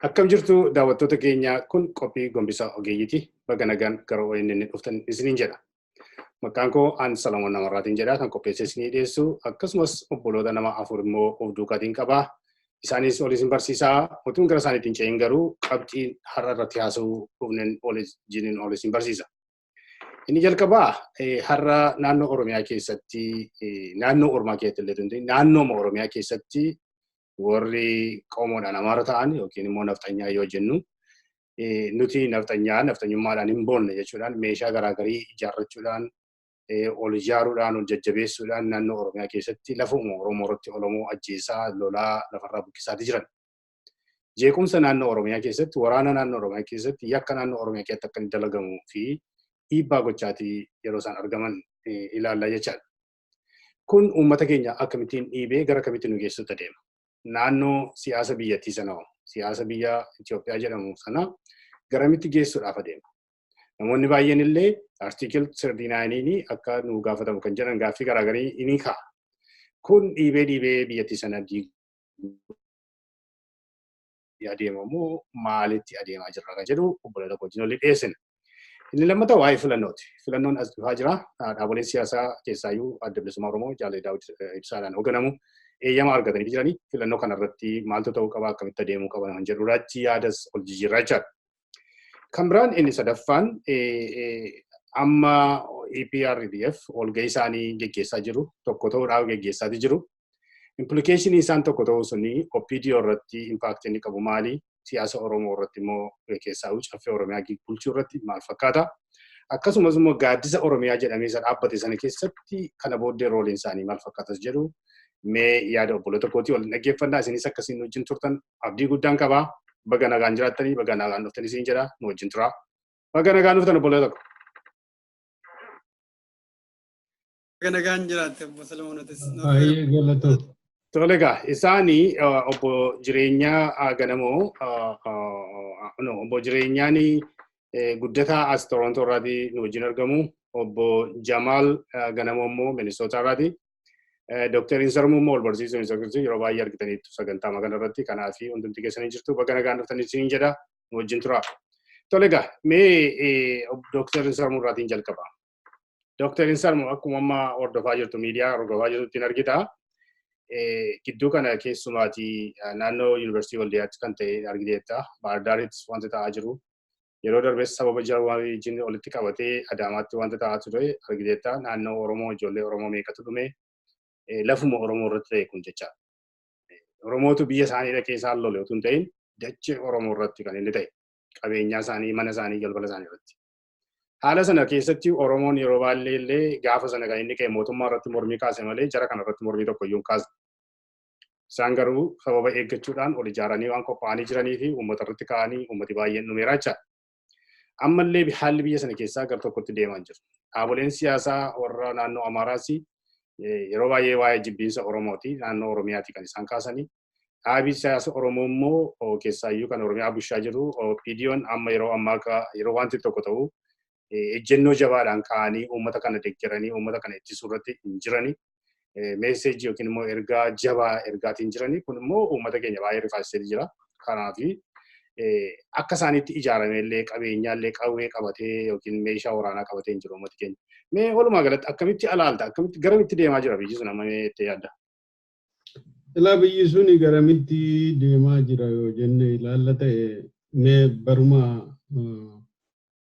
Akkam jirtu daawwattoota keenya? Kun qophii gombisaa ogeeyyiiti. Baga nagaan gara ONN dhuftan isiniin jedha. Maqaan koo Aan Salamoon Namarraatiin jedha, kan qopheessee isinii dhiyeessu, akkasumas obboloota nama afur immoo of duukaatiin qaba. Isaanis ol isin barsiisaa. Utuun gara isaaniitiin ce'in garuu qabxii har'a irratti haasa'uu dhufneen ol isin barsiisa. Inni jalqabaa, har'a naannoo Oromiyaa keessatti, naannoo Oromaa keessatti illee, naannoo Oromiyaa keessatti warri qomoodhaan Amaara ta'an yookiin immoo nafxanyaa yoo jennu, nuti nafxanyaa nafxanyummaadhaan hin boonne jechuudhaan meeshaa garaagarii ijaarrachuudhaan, ol ijaaruudhaan, ol jajjabeessuudhaan naannoo Oromiyaa keessatti lafa Oromoo irratti Oromoo ajjeesaa, lolaa, lafarraa buqqisaati jiran. Jeequmsa naannoo Oromiyaa keessatti, waraana naannoo Oromiyaa keessatti, yakka naannoo Oromiyaa keessatti akka inni dalagamuu fi dhiibbaa gochaatii yeroo isaan argaman ilaallaa jechaadha. Kun uummata keenya akkamittiin dhiibee gara kamitti nu geessutti adeema? Naannoo siyaasa biyyattii sana, siyaasa biyya Itoophiyaa jedhamu sana garamitti geessuudhaaf adeema? Namoonni baay'een illee Article 39 akka nu gaafatamu kan jedhan gaaffii garaagarii ni ka'a. Kun dhiibee dhiibee biyyattii sana diiguu adeemamoo maalitti adeemaa jirra kan jedhu obboleessa koo wajjin olii dhiyeessina. Inni lammataa waa'ee filannooti. Filannoon as dhufaa jira. Dhaaboleen siyaasaa keessaayyuu Adda Bilisummaa Oromoo Jaalee Daawud Ibsaadhaan hoogganamu eeyyama argatanii jiranii. Filannoo kanarratti maaltu ta'uu qaba, akkamitti adeemuu qaba kan jedhu irratti yaadas ol jijjiirraa jechaadha. Kan biraan inni sadaffaan, amma EPRDF walgahii isaanii geggeessaa jiru, tokko ta'uudhaaf geggeessaa jiru. Implication isaan tokko ta'uu suni OPDO irratti impact inni qabu maali? Siyaasa Oromoo irratti immoo, keessaa Caffee Oromiyaa bulchuu irratti maal fakkaata? Akkasumas immoo gaaddisa Oromiyaa jedhamee isa dhaabbate sana keessatti kana booddee roleiin isaanii maal fakkaatas jedhu mee yaada obboloota kootii waliin dhaggeeffannaa. Isinis akkasiin wajjin turtan abdii guddaan qabaa. Baga nagaan jiraattanii, baga nagaan dhuftanii isin jedha, nu wajjin turaa. Baga nagaan dhuftan, obboloota koo. Baga nagaan jiraatte, obbo Salomoon. Baay'ee galatoo. Tole egaa, isaanii obbo Jireenyaa Ganamoo, no, obbo Jireenyaan Guddataa as Torontoo irraati nu wajjin argamu. Obbo Jamaal Ganamoo immoo Minnesota irraati. Dooktar Insarmuu immoo ol barsiisuu hin yeroo baay'ee argitaniittu sagantaa kana irratti. Kanaaf hundumti keessanii jirtu, baga nagaan dhuftanii isiniin jedha, nu wajjin tura. Tole egaa, mee Dooktar Insarmuu irraatiin jalqaba. Dooktar Insarmuu, akkuma amma hordofaa jirtu, miidiyaa hordofaa jirtu ittiin argita. Gidduu kana keessumaatii naannoo Yuunivarsiitii Waldiyaatti kan ta'e argiteetta. Baardaaritti wanta ta'aa jiru. Yeroo darbes sababa wajjin walitti qabatee Adaamaatti wanta ta'aa ture argiteetta. Naannoo Oromoo ijoollee Oromoo meeqatu dhume? Lafuma Oromoo irratti ta'e kun jecha. Oromootu biyya isaanii dhaqee isaan lole otoo hin ta'in, dachee Oromoo irratti kan inni ta'e. Qabeenyaa isaanii, mana isaanii, galbala isaanii irratti. Haala sana keessatti Oromoon yeroo baay'ee illee gaafa sana kan inni ka'e mootummaa irratti mormii kaase malee jara kana irratti mormii tokko iyyuu hin kaasne. Isaan garuu sababa eeggachuudhaan ol ijaaranii waan qophaa'anii jiranii fi uummata irratti ka'anii uummati baay'een dhumeera jechaadha. Ammallee haalli biyya sana keessaa gara tokkotti deemaa jiru. Dhaaboleen siyaasaa warra naannoo Amaaraas yeroo baay'ee waa'ee jibbiinsa Oromooti. Naannoo Oromiyaati kan isaan kaasanii. Dhaabii siyaasa Oromoo immoo, keessaayyuu kan Oromiyaa bulchaa jiru OPDO'n, amma yeroo ammaa yeroo wanti tokko ta'u ejjennoo jabaadhaan ka'anii uummata kana deeggaranii uummata kana ittisuu irratti hin jirani. Message yookiin immoo ergaa jabaa ergaatiin jirani. Kun immoo uummata keenya baay'ee rifaasisee jira. Kanaaf akka isaaniitti ijaaramee illee, qabeenyaallee, qawwee qabatee yookiin meeshaa waraanaa qabatee hin jiru uummati keenya. Mee walumaa galatti akkamitti alaalta? Akkamitti, garamitti deemaa jira biyyi sun amma, mee itti yaadda? Ilaa, biyyi suni garamitti deemaa jira yoo jenne ilaalla ta'e, mee baruma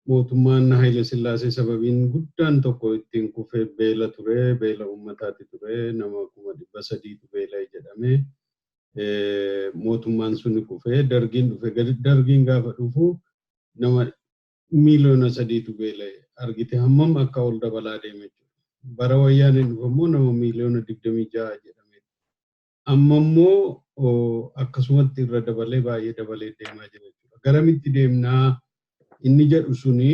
mootummaan Haile Sillaasee sababiin guddaan tokko ittiin kufee beela ture, beela uummataati ture, nama 300,000tu beela'e jedhame. Mootummaan suni kufee Dargiin dhufe. Dargiin gaafa dhufu nama miiliyoona 3tu beela'e. Argite hammam akka ol dabalaa deeme jechuudha. Bara Wayyaaneen dhufe immoo nama miiliyoona 26 jedhame. Amma immoo akkasumatti irra dabalee, baay'ee dabalee deemaa jira jechuudha. Garamitti deemnaa inni jedhu suni,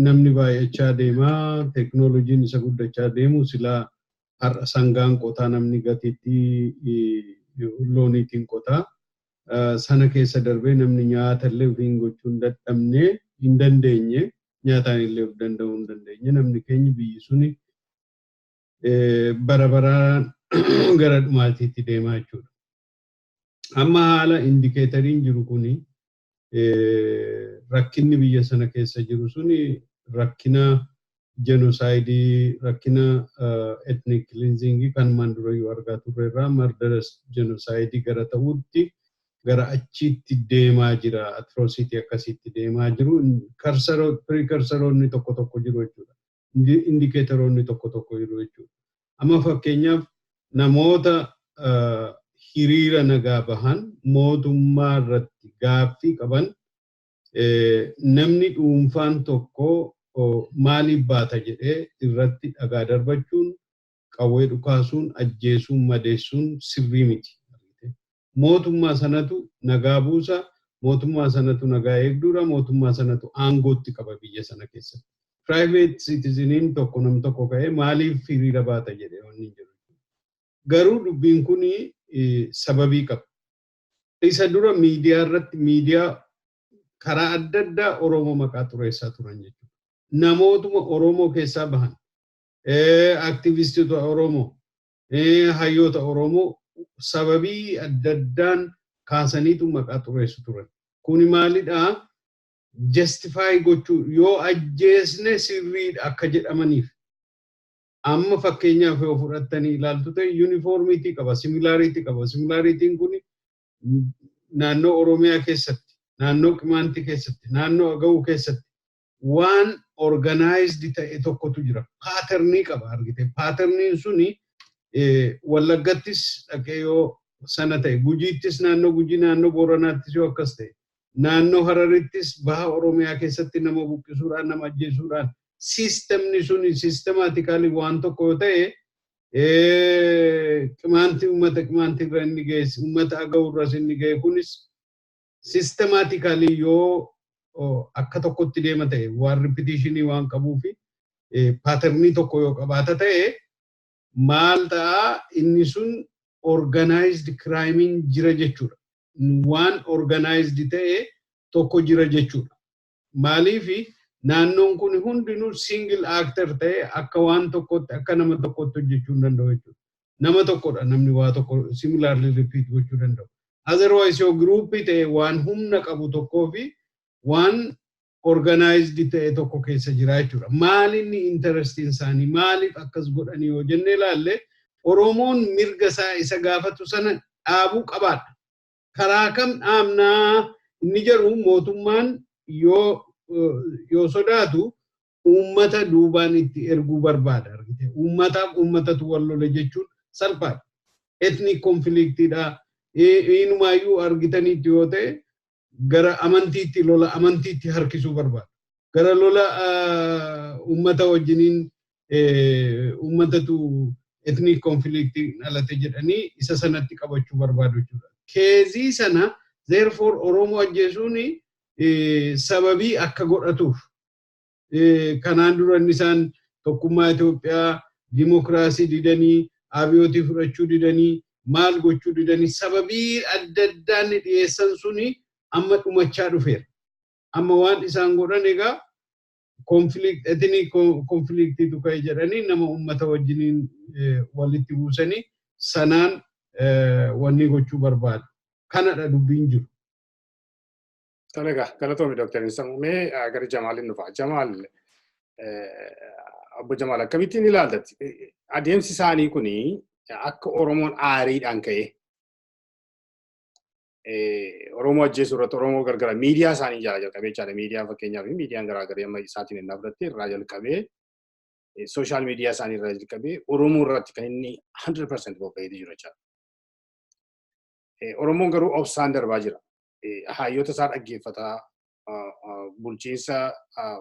namni baay'achaa deemaa, teeknooloojiin isa guddachaa deemu, silaa har'a sangaan qotaa, namni gatiittii looniitiin qotaa. Sana keessa darbee namni nyaata illee ofiin gochuu hin dadhabne, hin dandeenye, nyaataan illee of danda'uu hin dandeenye. Namni keenya, biyyi suni bara baraan gara dhumaatiitti deemaa jechuudha. Amma haala indicatoriin jiru kuni, rakkinni biyya sana keessa jiru suni rakkina genocide, rakkina ethnic cleansing kan maan durayyuu argaa turre irraa murderous genocide gara ta'utti, gara achiitti deemaa jira. Atrocity akkasitti deemaa jiru. Precursoroonni tokko tokko jiru jechuudha. Indicatoroonni tokko tokko jiru jechuudha. Amma fakkeenyaaf namoota hiriira nagaa bahan, mootummaa irratti gaaffii qaban, namni dhuunfaan tokko maaliif baata jedhee irratti dhagaa darbachuun, qawwee dhukaasuun, ajjeesuun, madeessuun sirrii miti. Mootummaa sanatu nagaa buusa, mootummaa sanatu nagaa eegduudha, mootummaa sanatu aangootti qaba biyya sana keessatti. Private citizeniin tokko, nam tokko ka'ee maaliif hiriira baata jedhee wanni hin jiru. Garuu dubbiin kun sababii qaba. Isa dura miidiyaa irratti, miidiyaa karaa adda addaa Oromoo maqaa xureessaa turan jechuudha. Namootuma Oromoo keessaa bahan, aktivistoota Oromoo, hayyoota Oromoo sababii adda addaan kaasaniitu maqaa xureessu turan. Kuni maalidhaa? Justify gochuu, yoo ajjeesne sirriidha akka jedhamaniif. Amma fakkeenyaaf yoo fudhattanii ilaaltu ta'e, uniformity qaba, similarity qaba. Similarityn kun naannoo Oromiyaa keessatti, naannoo Qimaantii keessatti, naannoo Agawuu keessatti waan organized ta'e tokkotu jira. Patternii qaba, argite. Patterniin suni Wallaggattis dhaqee yoo sana ta'e, Gujiittis, naannoo Gujii, naannoo Booranaattis yoo akkas ta'e, naannoo Hararittis, baha Oromiyaa keessatti nama buqqisuudhaan, nama ajjeesuudhaan, systemni suni systematically waan tokko yoo ta'e, Qimaantii, uummata Qimaantii irra inni ga'e, uummata Agawuu irras inni ga'e kunis systematically yoo akka tokkotti deema ta'e, waan repetitionii waan qabuu fi patternii tokko yoo qabaata ta'e, maal ta'a? Inni sun organized crime jira jechuudha. Waan organized ta'e tokko jira jechuudha. Maaliifi naannoon kun hundinuu single actor ta'e akka waan tokkotti, akka nama tokkotti hojjechuu hin danda'u jechuudha. Nama tokkodha namni waa tokko similarly repeat gochuu danda'u. Otherwise yoo groupii ta'e, waan humna qabu tokkoo fi waan organized ta'e tokko keessa jira jechuudha. Maal inni interestiin isaanii, maaliif akkas godhanii yoo jennee ilaalle, Oromoon mirga isaa isa gaafatu sana dhaabuu qabaadha. Karaa kam dhaabnaa inni jedhu, mootummaan yoo sodaatu uummata duubaan itti erguu barbaada. Argite, uummataaf uummatatu wal lole jechuun salphaadha. Ethnic conflictidha. Inumaayyuu argitaniitti yoo ta'e, gara amantiitti, lola amantiitti harkisuu barbaada. Gara lola uummata wajjiniin, uummatatu ethnic conflict dhalate jedhanii isa sanatti qabachuu barbaadu jechuudha. Caseii sana therefore Oromoo ajjeesuun sababii akka godhatuuf, kanaan dura inni isaan tokkummaa Itoophiyaa, dimokiraasii didanii, abiyootii fudhachuu didanii, maal gochuu didanii, sababii adda addaan dhiyeessan suni amma dhumachaa dhufeera. Amma waan isaan godhan egaa conflict, ethnic conflictiitu ka'e jedhanii nama uummata wajjiniin walitti buusanii sanaan wanni gochuu barbaadu. Kanadha dubbiin jiru. Tole egaa, galatoomi Dooktar Insamuu. Mee gara Jamaaliin dhufa. Jamaal, obbo Jamaal, akkamittiin ilaaltatti? Adeemsi isaanii kuni akka Oromoon aariidhaan ka'ee Oromoo ajjeesuu irratti Oromoo gargara miidiyaa isaanii jala jalqabee jechaadha. Miidiyaa fakkeenyaaf miidiyaan garaagaraa amma isaatiin hin fudhatte irraa jalqabee, social media isaanii irraa jalqabee Oromoo irratti kan inni 100% bobba'ee jiru jechaadha. Oromoon garuu obsaan darbaa jira. Hayyoota isaa dhaggeeffataa, bulchiinsa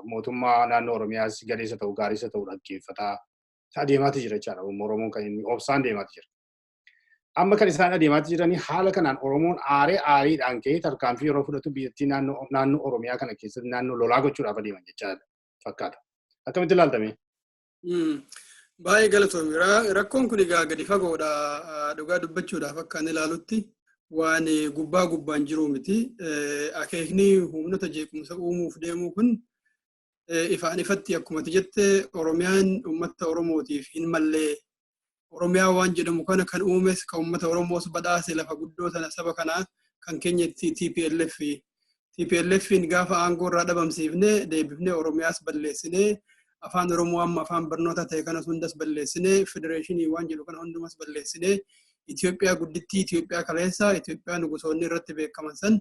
mootummaa naannoo Oromiyaas galeessa ta'u gaariisa ta'u dhaggeeffataa adeemaati jira jechaadha. Oromoon kan inni obsaan deemaati jira. Amma kan isaan adeemaati jiranii haala kanaan Oromoon aaree aariidhaan ka'ee tarkaanfii yeroo fudhatu, biyyattii naannoo Oromiyaa kana keessatti naannoo lolaa gochuudhaaf adeeman jechaadha fakkaata. Akkamitti ilaaltame? Baay'ee galatoomi. Rakkoon kun egaa gadi fagoodha. Dhugaa dubbachuudhaaf akka inni ilaalutti waan gubbaa gubbaan jiru miti. Akeekni humnoota jeequmsa uumuuf deemuu kun ifaan ifatti akkuma ati jette Oromiyaan uummata Oromootiif hin mallee. Oromiyaa waan jedhamu kana kan uumes, kan uummata Oromoos badhaase, lafa guddoo sana saba kanaa kan keenya TPLF. TPLFin gaafa aangoo irraa dhabamsiifnee, deebifnee Oromiyaas balleessinee, afaan Oromoo amma afaan barnoota ta'e kanas hundas balleessinee, federeeshinii waan jedhu kana hundumas balleessinee, Itoophiyaa guddittii, Itoophiyaa kaleessa, Itoophiyaa nugusoonni irratti beekaman san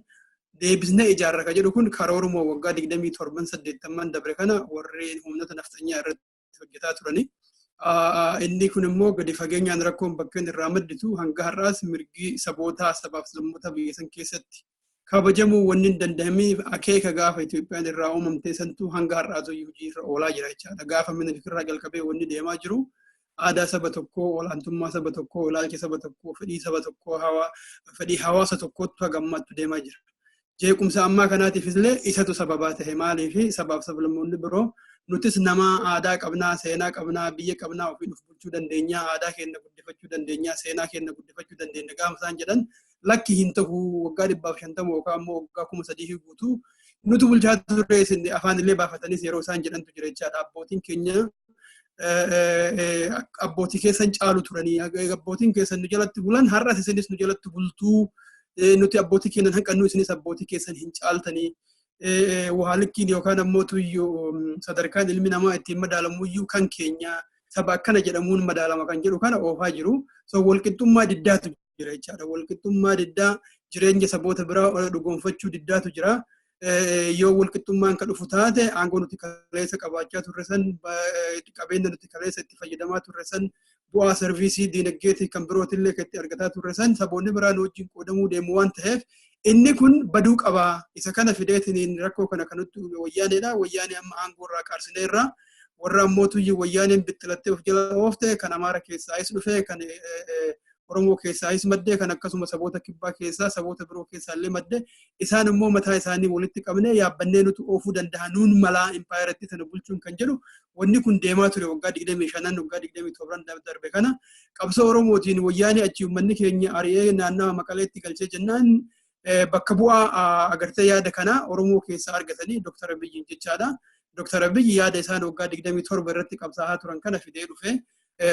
deebisnee ijaarra ka jedhu kun karooruma waggaa 27, 80 dabre kana warri humnoota nafxanyaa irratti hojjetaa turani. Inni kun immoo gadi fageenyaan rakkoon bakkeen irraa madditu hanga har'aas mirgi sabootaa, sabaaf sablammoota biyya san keessatti kabajamuu wanni hin danda'amiif akeeka gaafa Itoophiyaan irraa uumamtee santu hanga har'aatu hojii irra oolaa jira jechaadha. Gaafa Minilik irraa jalqabee wanni deemaa jiru aadaa saba tokkoo, olaantummaa saba tokkoo, ilaalcha saba tokkoo, fedhii saba tokkoo, fedhii hawaasa tokkootu haga ammaatti deemaa jira. Jeequmsa ammaa kanaatiif illee isatu sababaa ta'e. Maaliif sabaaf sablammoonni biroo nutis nama aadaa qabnaa, seenaa qabnaa, biyya qabnaa, ofiin of bulchuu dandeenyaa, aadaa keenya guddifachuu dandeenyaa, seenaa keenya guddifachuu dandeenya gaafa isaan jedhan, lakki, hin ta'u, waggaa 150 yookaan immoo waggaa 3000 guutuu nutu bulchaa ture, isin afaan illee baafatanis yeroo isaan jedhantu jira jechaadha. Abbootiin keenya abbootii keessan caalu turanii, abbootiin keessan nu jalatti bulan, har'as isinis nu jalatti bultuu, nuti abbootii keenyan hanqannu, isinis abbootii keessan hin caaltanii, waalikkiin yookaan ammoo tuyyuu sadarkaan ilmi namaa ittiin madaalamuyyuu kan keenya saba akkana jedhamuun madaalama kan jedhu kana oofaa jiru. So walqixxummaa diddaatu jira jechaadha. Walqixxummaa diddaa, jireenya saboota biraa dhugoonfachuu diddaatu jira. Yoo walqixxummaan kan dhufu taate, aangoo nuti kaleessa qabaachaa turre san, qabeenya nuti kaleessa itti fayyadamaa turre san, bu'aa service diinagdeetii kan birootillee kan itti argataa turre san saboonni biraa nu wajjin qoodamuu deemu waan ta'eef, inni kun baduu qaba. Isa kana fideetiin rakkoo kana kan nutti uume Wayyaaneedha. Wayyaanee amma aangoo irraa qaarsineerra. Warra ammoo tuyyi Wayyaaneen bittilattee of jala oofte, kan Amaara keessaayis dhufe, kan Oromoo keessaayis madde, kan akkasuma saboota kibbaa keessaa, saboota biroo keessaa illee madde, isaan immoo mataa isaanii walitti qabnee yaabbannee nuti oofuu danda'a, nuun malaa impaayeratti sana bulchuun kan jedhu wanni kun deemaa ture waggaa 25, waggaa 27 darbe kana. Qabsoo Oromootiin Wayyaanee achi uummanni keenya ari'ee naannawa Maqaleetti galchee jennaan, bakka bu'aa agartee yaada kana Oromoo keessaa argatanii Dr. Abiyyiin jechaadha. Dr. Abiyyi yaada isaan waggaa 27 irratti qabsaa'aa turan kana fidee dhufe.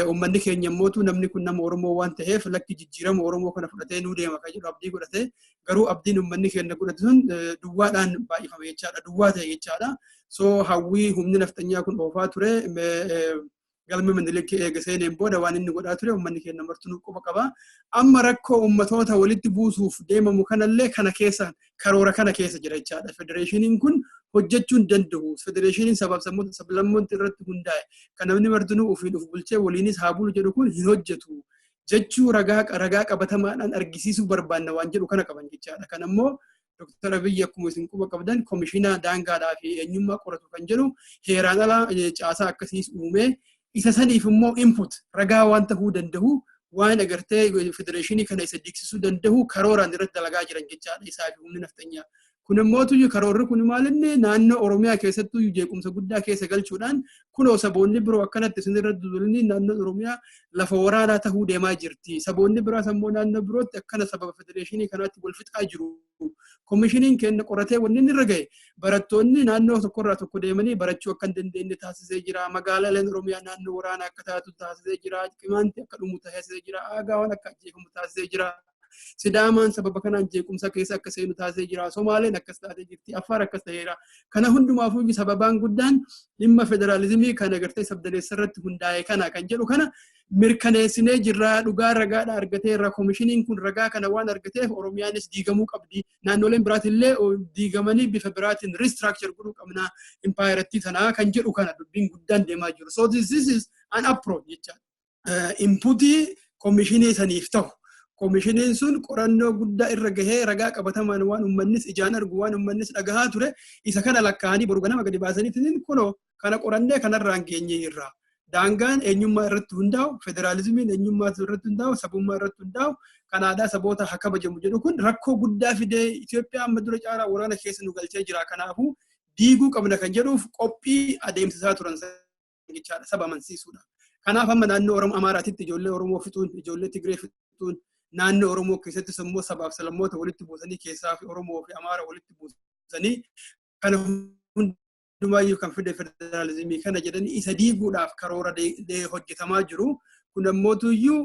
Uummanni keenya immootu namni kun nama Oromoo waan ta'eef, lakki, jijjiirama Oromoo kana fudhatee nuu deema kan jedhu abdii godhate. Garuu abdiin uummanni keenya godhate sun duwwaadhaan baay'ifame jechaadha. Duwwaa ta'e jechaadha. So hawwii humni nafxanyaa kun oofaa ture galma Minilik eega seeneen booda waan inni godhaa ture uummanni keenya martinuu quba qaba. Amma rakkoo uummatoota walitti buusuuf deemamu kanallee kana keessa, karoora kana keessa jira jechaadha. Federeeshiniin kun hojjechuu hin danda'u. Federeeshiniin sabaaf sablammoota irratti hundaa'e kan namni martinuu ofiin of bulchee waliinis haa bulu jedhu kun hin hojjetu jechuu ragaa qabatamaadhaan argisiisuu barbaanna waan jedhu kana qaban jechaadha. Kan ammoo Dr. Abiyyi akkuma isin quba qabdan komishinaa daangaadhaa fi eenyummaa qoratu kan jedhu heeraan ala caasaa akkasiis uumee, isa saniif immoo input ragaa waan ta'uu danda'u, waan agartee federeeshinii kana isa diigsisuu danda'u karooraan irratti dalagaa jiran jechaadha isaa fi humni nafxanyaa. Kun immoo tuyyu karoorri kun maalinni naannoo Oromiyaa keessattuu jeequmsa guddaa keessa galchuudhaan, kunoo saboonni biroo akkanatti isin irratti duulanii naannoon Oromiyaa lafa waraanaa tahuu deemaa jirti. Saboonni biraas ammoo naannoo birootti akkana sababa federeeshinii kanaatti wal fixaa jiru. Komishiniin keenya qoratee wanni inni irra gahe barattoonni naannoo tokkorraa tokko deemanii barachuu akka hin dandeenye taasisee jira. Magaalaaleen Oromiyaa naannoo waraanaa akka taatu taasisee jira. Qimaanti akka dhumu taasisee jira. Aagaawwan akka ajjeefamu taasisee jira. Sidaamaan sababa kanaan jeequmsa keessa akka seenu taasisee jira. Somaaleen akkas taatee jirti. Affaar akkas ta'eera. Kana hundumaafuu sababaan guddaan dhimma federaalizimii kan agartee sabdaneessa irratti hundaa'e kana kan jedhu kana mirkaneessinee jirra, dhugaa ragaadha argateerra. Komishiniin kun ragaa kana waan argateef Oromiyaanis diigamuu qabdi. Naannoleen biraatillee diigamanii bifa biraatiin restructure godhuu qabna impaayerattii tanaa kan jedhu kana dubbiin guddaan deemaa jiru. So this is an approach jechaadha. Inputii komishinii saniif ta'u. Komishiniin sun qorannoo guddaa irra gahee ragaa qabatamaan waan uummannis ijaan argu, waan uummannis dhagahaa ture isa kana lakkaa'anii boru ganama gadi baasanii, kunoo kana qorannee kanarraan geenye irraa. Daangaan eenyummaa irratti hundaa'u, federaalizimiin eenyummaa irratti hundaa'u, sabummaa irratti hundaa'u, kan aadaa saboota haa kabajamu jedhu kun rakkoo guddaa fidee Itoophiyaa amma dura caalaa waraana keessa nu galchee jira. Kanaafuu diiguu qabna kan jedhuuf qophii adeemsisaa turan jechaadha, saba amansiisuudha. Kanaaf amma naannoo Oromoo Amaaraatitti ijoollee Oromoo fixuun, ijoollee Tigree fixuun, naannoo Oromoo keessattis immoo sabaaf sablammoota walitti buusanii, keessaa fi Oromoo fi Amaara walitti buusanii, kana hundumaayyuu kan fide federaalizimii kana jedhanii isa diiguudhaaf karoora hojjetamaa jiru. Kun ammootuyyuu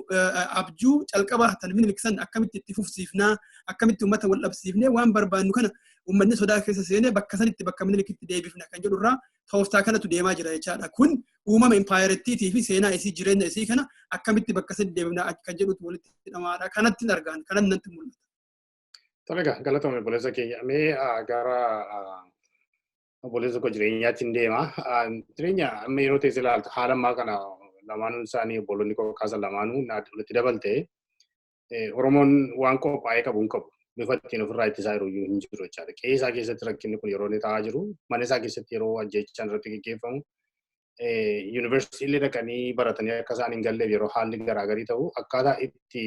abjuu calqaba tan Minilik san akkamitti itti fufsiifnaa, akkamitti uummata wal dhabsiifnee, waan barbaannu kana uummanni sodaa keessa seenee bakka sanitti, bakka Minilikitti deebifna kan jedhurraa tooftaa kanatu deemaa jira jechaadha. Kun uumama impaayerettiitii fi seenaa isii, jireenya isii kana akkamitti bakka sanitti deebifna kan jedhutu walitti hidhamaadha. Kanatti argaan kanan natti mul'ata. Tole egaa, galatoome obboleessa keenya. Mee gara obboleessa koo Jireenyaatti hin deema. Jireenya, amma yeroo teessee ilaaltu, haala ammaa kana lamaanuun isaanii, obboloonni koo kaasan lamaanuu walitti dabalte, Oromoon waan qophaa'ee qabu hin qabu. Bifa ittiin ofirraa ittisaa jiru iyyuu hin jiru jechaadha. Qe'ee isaa keessatti rakkinni kun yeroo inni ta'aa jiru, mana isaa keessatti yeroo ajjeechaan irratti gaggeeffamu, yuunivarsiitii dhaqanii baratanii akka isaan hin galleef yeroo haalli garaagarii ta'u, akkaataa itti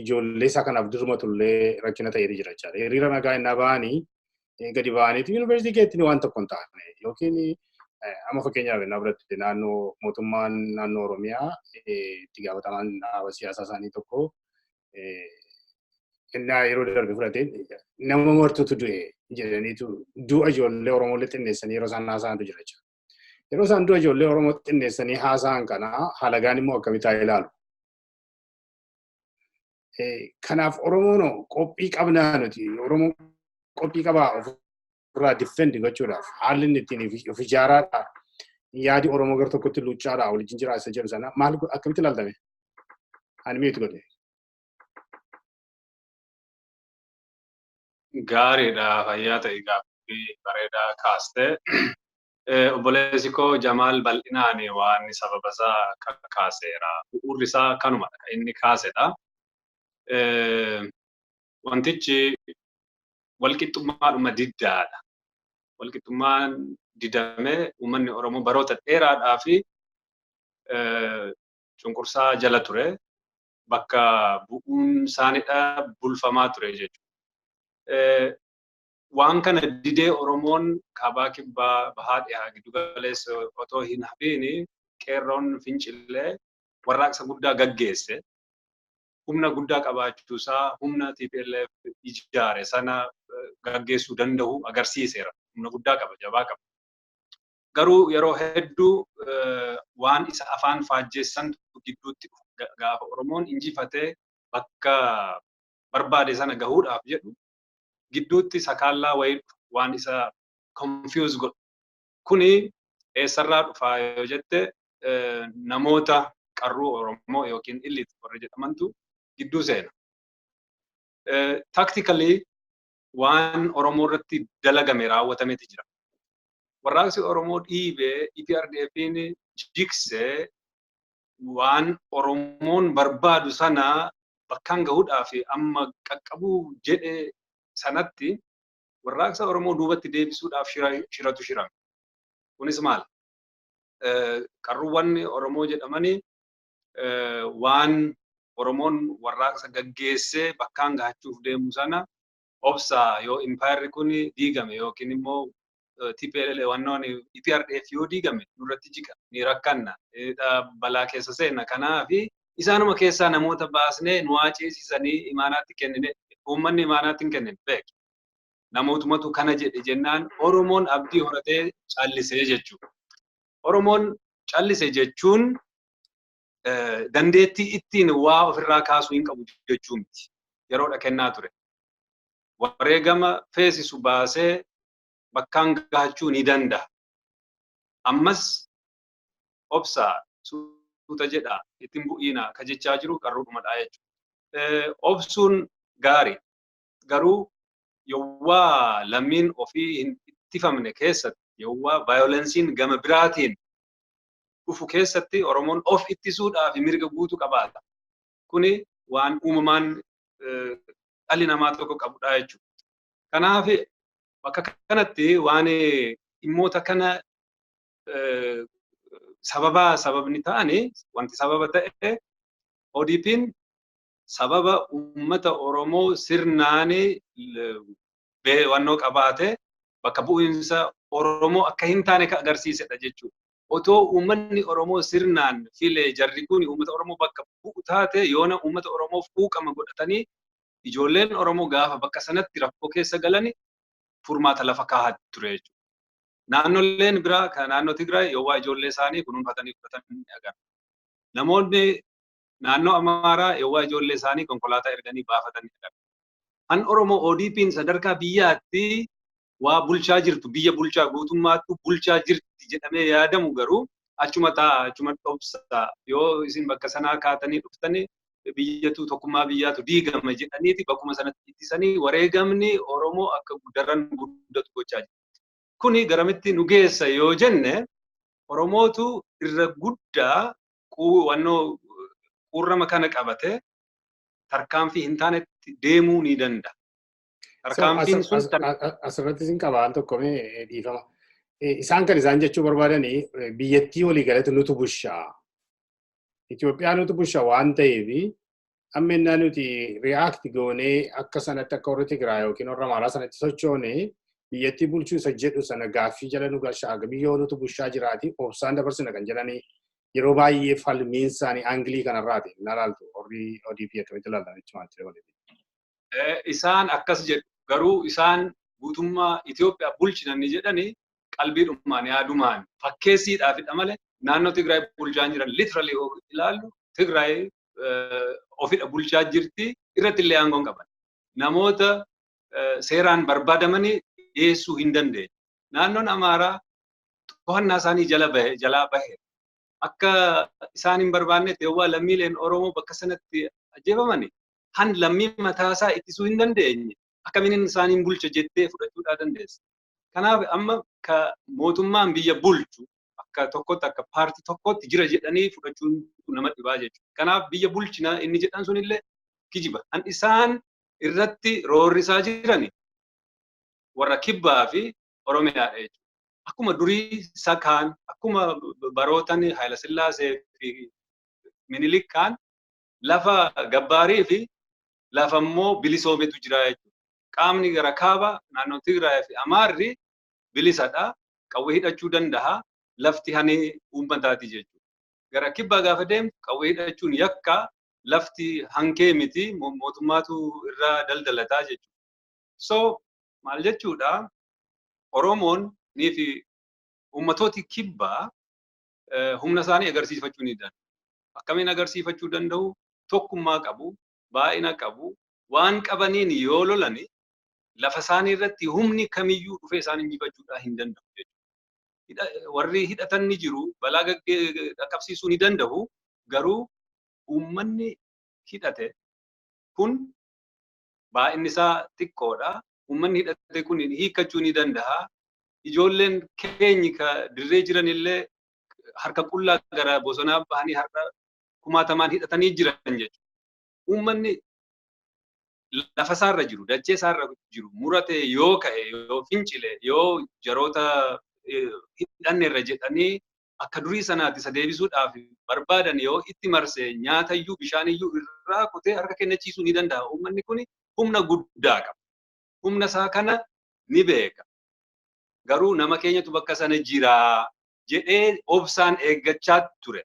ijoollee isaa kanaaf dirmatullee rakkina ta'eeti jira jechaadha. Hiriira nagaa innaa ba'anii gadi ba'aniitu yuunivarsiitii keetti waan tokko hin taane, yookiin amma fakkeenyaaf innaa biratti naannoo mootummaan naannoo Oromiyaa itti gaafatamaan dhaaba siyaasaa isaanii tokko innaa yeroo darbe fudhatee nama martuutu du'e jedhaniitu du'a ijoollee Oromoo xinneessanii yeroo isaan haasa'antu jira jechuudha. Yeroo isaan du'a ijoollee Oromoo xinneessanii haasa'an kana halagaan immoo akkamitti haa ilaalu? Kanaaf Oromoon qophii qabnaa nuti? Oromoon qophii qabaa ofirraa defend gochuudhaaf? Haalli inni ittiin of ijaaraadha. Yaadi Oromoo gara tokkotti luchaadha waliin jira isa jedhu sana maal akkamitti ilaaltame? Ani miitu godhe. Gaariidha, fayyaa ta'e, gaaffii bareedaa kaaste. Obboleessi koo Jamaal bal'inaan waan sababa isaa kaaseera. Bu'uurri isaa kanumadha kan inni kaasedha. Wantichi walqixxummaadhuma diddaadha. Walqixxummaan didamee uummanni Oromoo baroota dheeraadhaa fi cunqursaa jala ture. Bakka bu'uun isaaniidha bulfamaa ture jechuudha. Waan kana didee Oromoon kaabaa, kibbaa, bahaa, dhihaa, giddu galeessa otoo hin hafiin qeerroon fincillee warraaqsa guddaa gaggeesse. Humna guddaa qabaachuusaa, humna TPLF ijaare sana gaggeessuu danda'u agarsiiseera. Humna guddaa qaba, jabaa qaba. Garuu yeroo hedduu waan isa afaan faajjeessantu gidduutti gaafa Oromoon injifatee bakka barbaade sana gahuudhaaf jedhu gidduutti sakaallaa wayii waan isa confuse godhu. Kuni eessarraa dhufaa yoo jette, namoota qarruu Oromoo yookiin elite warra jedhamantu gidduu seena. Tactically waan Oromoo irratti dalagame raawwatameeti jira. Warraaqsi Oromoo dhiibee EPRDF'n jigsee waan Oromoon barbaadu sana bakkaan gahuudhaaf amma qaqqabuu jedhe sanatti warraaqsa Oromoo duubatti deebisuudhaaf shiratu shirame. Kunis maal? Qarruuwwan Oromoo jedhamanii waan Oromoon warraaqsa gaggeessee bakkaan gahachuuf deemu sana obsaa, yoo impaayerri kun diigame yookiin immoo TPLF wannoon EPRDF yoo diigame nurratti jiqa, ni rakkanna, balaa keessa seenna, kanaafi isaanuma keessaa namoota baasnee nu haa ceesisanii imaanaatti kennine. Uummanni imaanaatti hin kennine beeki. Namootumatu kana jedhe jennaan Oromoon abdii horatee callisee jechuudha. Oromoon callise jechuun dandeettii ittiin waa ofirraa kaasuu hin qabu jechuu miti. Yeroodha kennaa ture. Wareegama feesisu baasee bakkaan gahachuu ni danda'a. Ammas obsaa, suuta jedhaa, ittiin bu'iinaa ka jechaa jiru qarruudhumadha jechuudha. Obsuun gaarii, garuu yowwaa lammiin ofii hin ittifamne keessatti, yowwaa violenceiin gama biraatiin dhufu keessatti Oromoon of ittisuudhaaf mirga guutuu qabaata. Kuni waan uumamaan dhalli namaa tokko qabudha jechuudha. Kanaaf bakka kanatti waan dhimmoota kana sababa sababni ta'ani, wanti sababa ta'e, ODP'n sababa uummata Oromoo sirnaan wannoo qabaate bakka bu'iinsa Oromoo akka hin taane kan agarsiisedha jechuudha. Otoo uummanni Oromoo sirnaan filee jarri kun uummata Oromoo bakka bu'u taate, yoona uummata Oromoof quuqama godhatanii ijoolleen Oromoo gaafa bakka sanatti rakkoo keessa galani furmaata lafa kaa'aa ture jechuudha. Naannoleen biraa kan naannoo Tigraay yowwaa ijoollee isaanii kunuunfatanii fudhatan ni agarra. Namoonni Naannoo Amaaraa yawwaa ijoollee isaanii konkolaataa erganii baafatanidha. Kan Oromoo ODP'n sadarkaa biyyaatti waa bulchaa jirtu, biyya bulchaa guutummaattu bulchaa jirti jedhamee yaadamu garuu achuma taa'a, achuma dhobsa. Yoo isin bakka sanaa kaatanii dhuftanii biyyatu tokkummaa biyyaatu diigama jedhaniiti bakkuma sanatti ittisanii wareegamni Oromoo akka daran guddatu gochaa jiru. Kuni garamitti nu geessa yoo jenne Oromootu irra guddaa wannoo quurrama kana qabate tarkaanfii hin taanetti deemuu ni danda'a. Tarkaanfiin sun asirratti isin qaba al tokko mee dhiifama. Isaan kan isaan jechuu barbaadanii biyyattii walii galatti nutu bushaa. Itoophiyaa nutu bushaa waan ta'eef amma innaa nuti react goonee akka sanatti akka warra Tigraay yookiin warra Amaaraa sanatti sochoone biyyattii bulchuu isa jedhu sana gaaffii jala nu galchaa biyyoo nutu bushaa jiraati obsaan dabarsina kan jedhanii yeroo baay'ee falmiin isaanii angle kanarraati na laaltu warri ODP akkamitti ilaaltan jechuudha waliin. Isaan akkas jedhu garuu isaan guutummaa Itoophiyaa bulchinan ni jedhanii qalbiidhumaan yaadumaan fakkeessiidhaafidha malee naannoo Tigraay bulchaa jiran literally ilaallu Tigraay ofidha bulchaa jirti irratti illee aangoon qaban. Namoota seeraan barbaadamanii dhiyeessuu hin dandeenye. Naannoon Amaaraa to'annaa isaanii jala bahe jalaa bahe akka isaan hin barbaannetti yawwaa lammiileen Oromoo bakka sanatti ajjeefamani han lammii mataasaa ittisuu hin dandeenye akkamiin isaaniin bulcha jettee fudhachuudhaa dandeessa. Kanaaf amma ka mootummaan biyya bulchu akka tokkotti akka paartii tokkotti jira jedhanii fudhachuun nama dhibaa jechuudha. Kanaaf biyya bulchina inni jedhan sunillee kijiba. Han isaan irratti roorrisaa jirani warra kibbaa fi Oromiyaadha jechuudha. Akkuma durii sakaan akkuma barootan Haayilasillaasee fi Minilik kaan lafa gabbaarii fi lafa immoo bilisoometu jira jechuudha. Qaamni gara kaaba naannoo Tigraay fi Amaarri bilisadha. Qawwee hidhachuu danda'a. Lafti hani uummataati jechuudha. Gara kibbaa gaafa deemtu qawwee hidhachuun yakka lafti hankee miti mootummaatu irraa daldalataa jechuudha. So maal jechuudha Oromoon nii fi uummatooti kibbaa humna isaanii agarsiifachuu ni danda'u. Akkamiin agarsiifachuu danda'u? Tokkummaa qabu, baay'ina qabu, waan qabaniin yoo lolani lafa isaanii irratti humni kamiyyuu dhufee isaan injifachuudhaa hin danda'u jechuudha. Warri hidhatan ni jiru, balaa dhaqqabsiisuu ni danda'u, garuu uummanni hidhate kun baay'inni isaa xiqqoodha. Uummanni hidhate kun hiikkachuu ni danda'a. Ijoolleen keenyi ka dirree jiran illee harka qullaa gara bosonaa bahanii harka kumaatamaan hidhatanii jiran jechuudha. Uummanni lafa isaarra jiru, dachee isaarra jiru muratee yoo ka'e, yoo fincile, yoo jaroota hidhanneerra jedhanii akka durii sanaatti isa deebisuudhaaf barbaadan yoo itti marsee nyaatayyuu bishaaniyyuu irraa kutee harka kennachiisuu ni danda'a. Uummanni kun humna guddaa qaba. Humna isaa kana ni beeka. Garuu nama keenyatu bakka sana jira jedhee obsaan eeggachaa ture.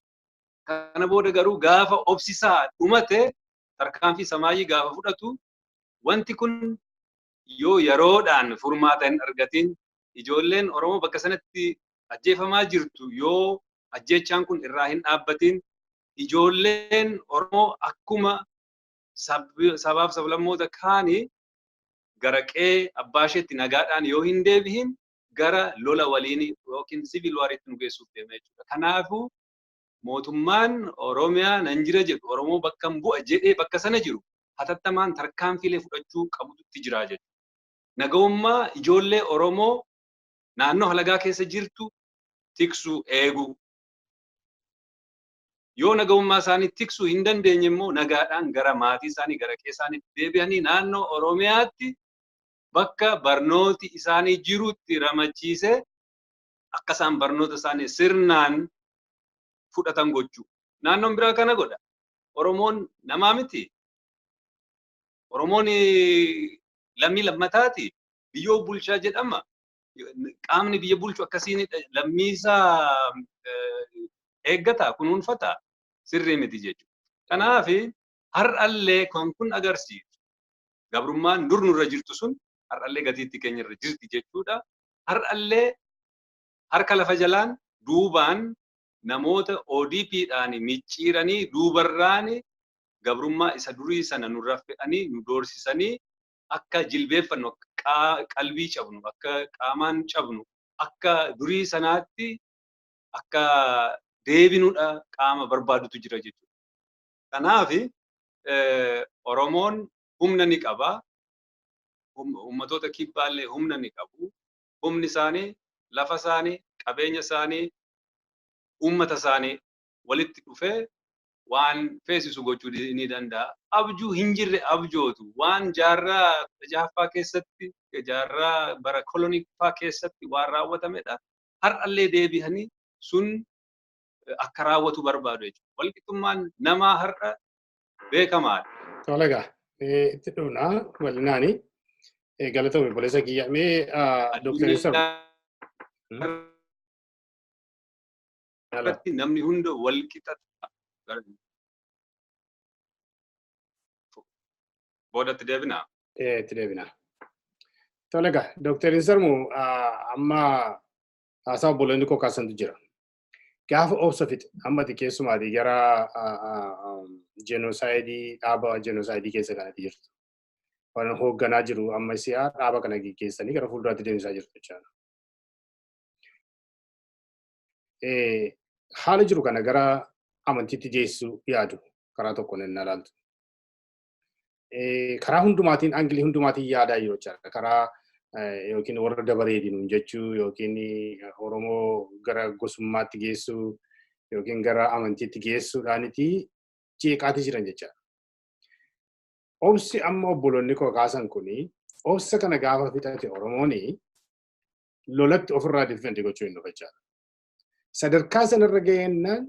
Kana booda garuu gaafa obsisaa dhumate tarkaanfii samaayii gaafa fudhatu wanti kun yoo yeroodhaan furmaata hin argatin ijoolleen Oromoo bakka sanatti ajjeefamaa jirtu yoo ajjeechaan kun irraa hin dhaabbatin ijoolleen Oromoo akkuma sabaaf sablammoota kaanii gara qe'ee abbaa isheetti nagaadhaan yoo hin deebihin gara lola waliin yookiin civil wariitti nu geessuuf deema jechuudha. Kanaafuu mootummaan Oromiyaa nan jira jedhu Oromoo bakka hin bu'a jedhee bakka sana jiru hatattamaan tarkaanfiilee fudhachuu qabututti jira jechuudha. Nagahummaa ijoollee Oromoo naannoo halagaa keessa jirtu tiksuu eeguu. Yoo nagahummaa isaanii tiksuu hin dandeenye immoo nagaadhaan gara maatii isaanii gara qe'ee isaaniitti deebi'anii naannoo Oromiyaatti bakka barnooti isaanii jirutti ramachiisee akka isaan barnoota isaanii sirnaan fudhatan gochuu. Naannoon biraa kana godha. Oromoon namaa miti. Oromoon lammii lammataati. Biyyoo bulchaa jedhama. Qaamni biyya bulchu akkasiin lammii isaa eeggata, kunuunfata. Sirrii miti jechuudha. Kanaaf har'allee kan kun agarsiisu gabrummaan dur nurra jirtu sun har'allee gatiitti keenya irra jirti jechuudha. Har'allee harka lafa jalaan duubaan Namoota ODP'dhaan micciiranii duubarraan gabrummaa isa durii sana nurra fe'anii nu doorsisanii akka jilbeeffannu, akka qalbii cabnu, akka qaamaan cabnu, akka durii sanaatti akka deebinuudha qaama barbaadutu jira jechuudha. Kanaaf Oromoon humna ni qaba. Ummatoota kibbaallee humna ni qabu. Humni isaanii, lafa isaanii, qabeenya isaanii, uummata isaanii walitti dhufee waan feesisu gochuu ni danda'a. Abjuu hin jirre abjootu. Waan jaarraa 16ffaa keessatti, jaarraa bara koloniffaa keessatti waan raawwatamedha. Har'allee deebi'anii sun akka raawwatu barbaadu jechuudha. Walqixxummaan namaa har'a beekamaadha. Tolegaa, itti dhufnaa bal'inaani. Galatoomii, obboleessa kiyya. Mee Dooktar Ibsaa. Irratti namni hunda walqixa boodatti deebinaa. Itti deebinaa. Tolegaa, Dooktar Insarmu, amma haasaa obboleonni koo kaasantu jira. Gaafa obsa fixe, amma ati keessumaatii gara jenosaayidii, dhaaba jenosaayidii keessa kanatti jirtu. Waan hoogganaa jiru amma si'a dhaaba kana geggeessanii gara fuulduraatti deemsisaa jirtu jechaadha. Haala jiru kana gara amantiitti geessuu yaadu karaa tokkoon inni ilaaltu. Karaa hundumaatiin, angilii hundumaatiin yaadaa jiru jechaadha. Karaa yookiin warra dabareedin jechuu, yookiin Oromoo gara gosummaatti geessuu, yookiin gara amantiitti geessuudhaaniti jeeqaatii jiran jechaadha. Obsi amma obboloonni koo kaasan kuni, obsa kana gaafa fixate, Oromooni lolatti ofirraa defend gochuu hin dhufa jechaadha. Sadarkaa sanarra ga'eennaan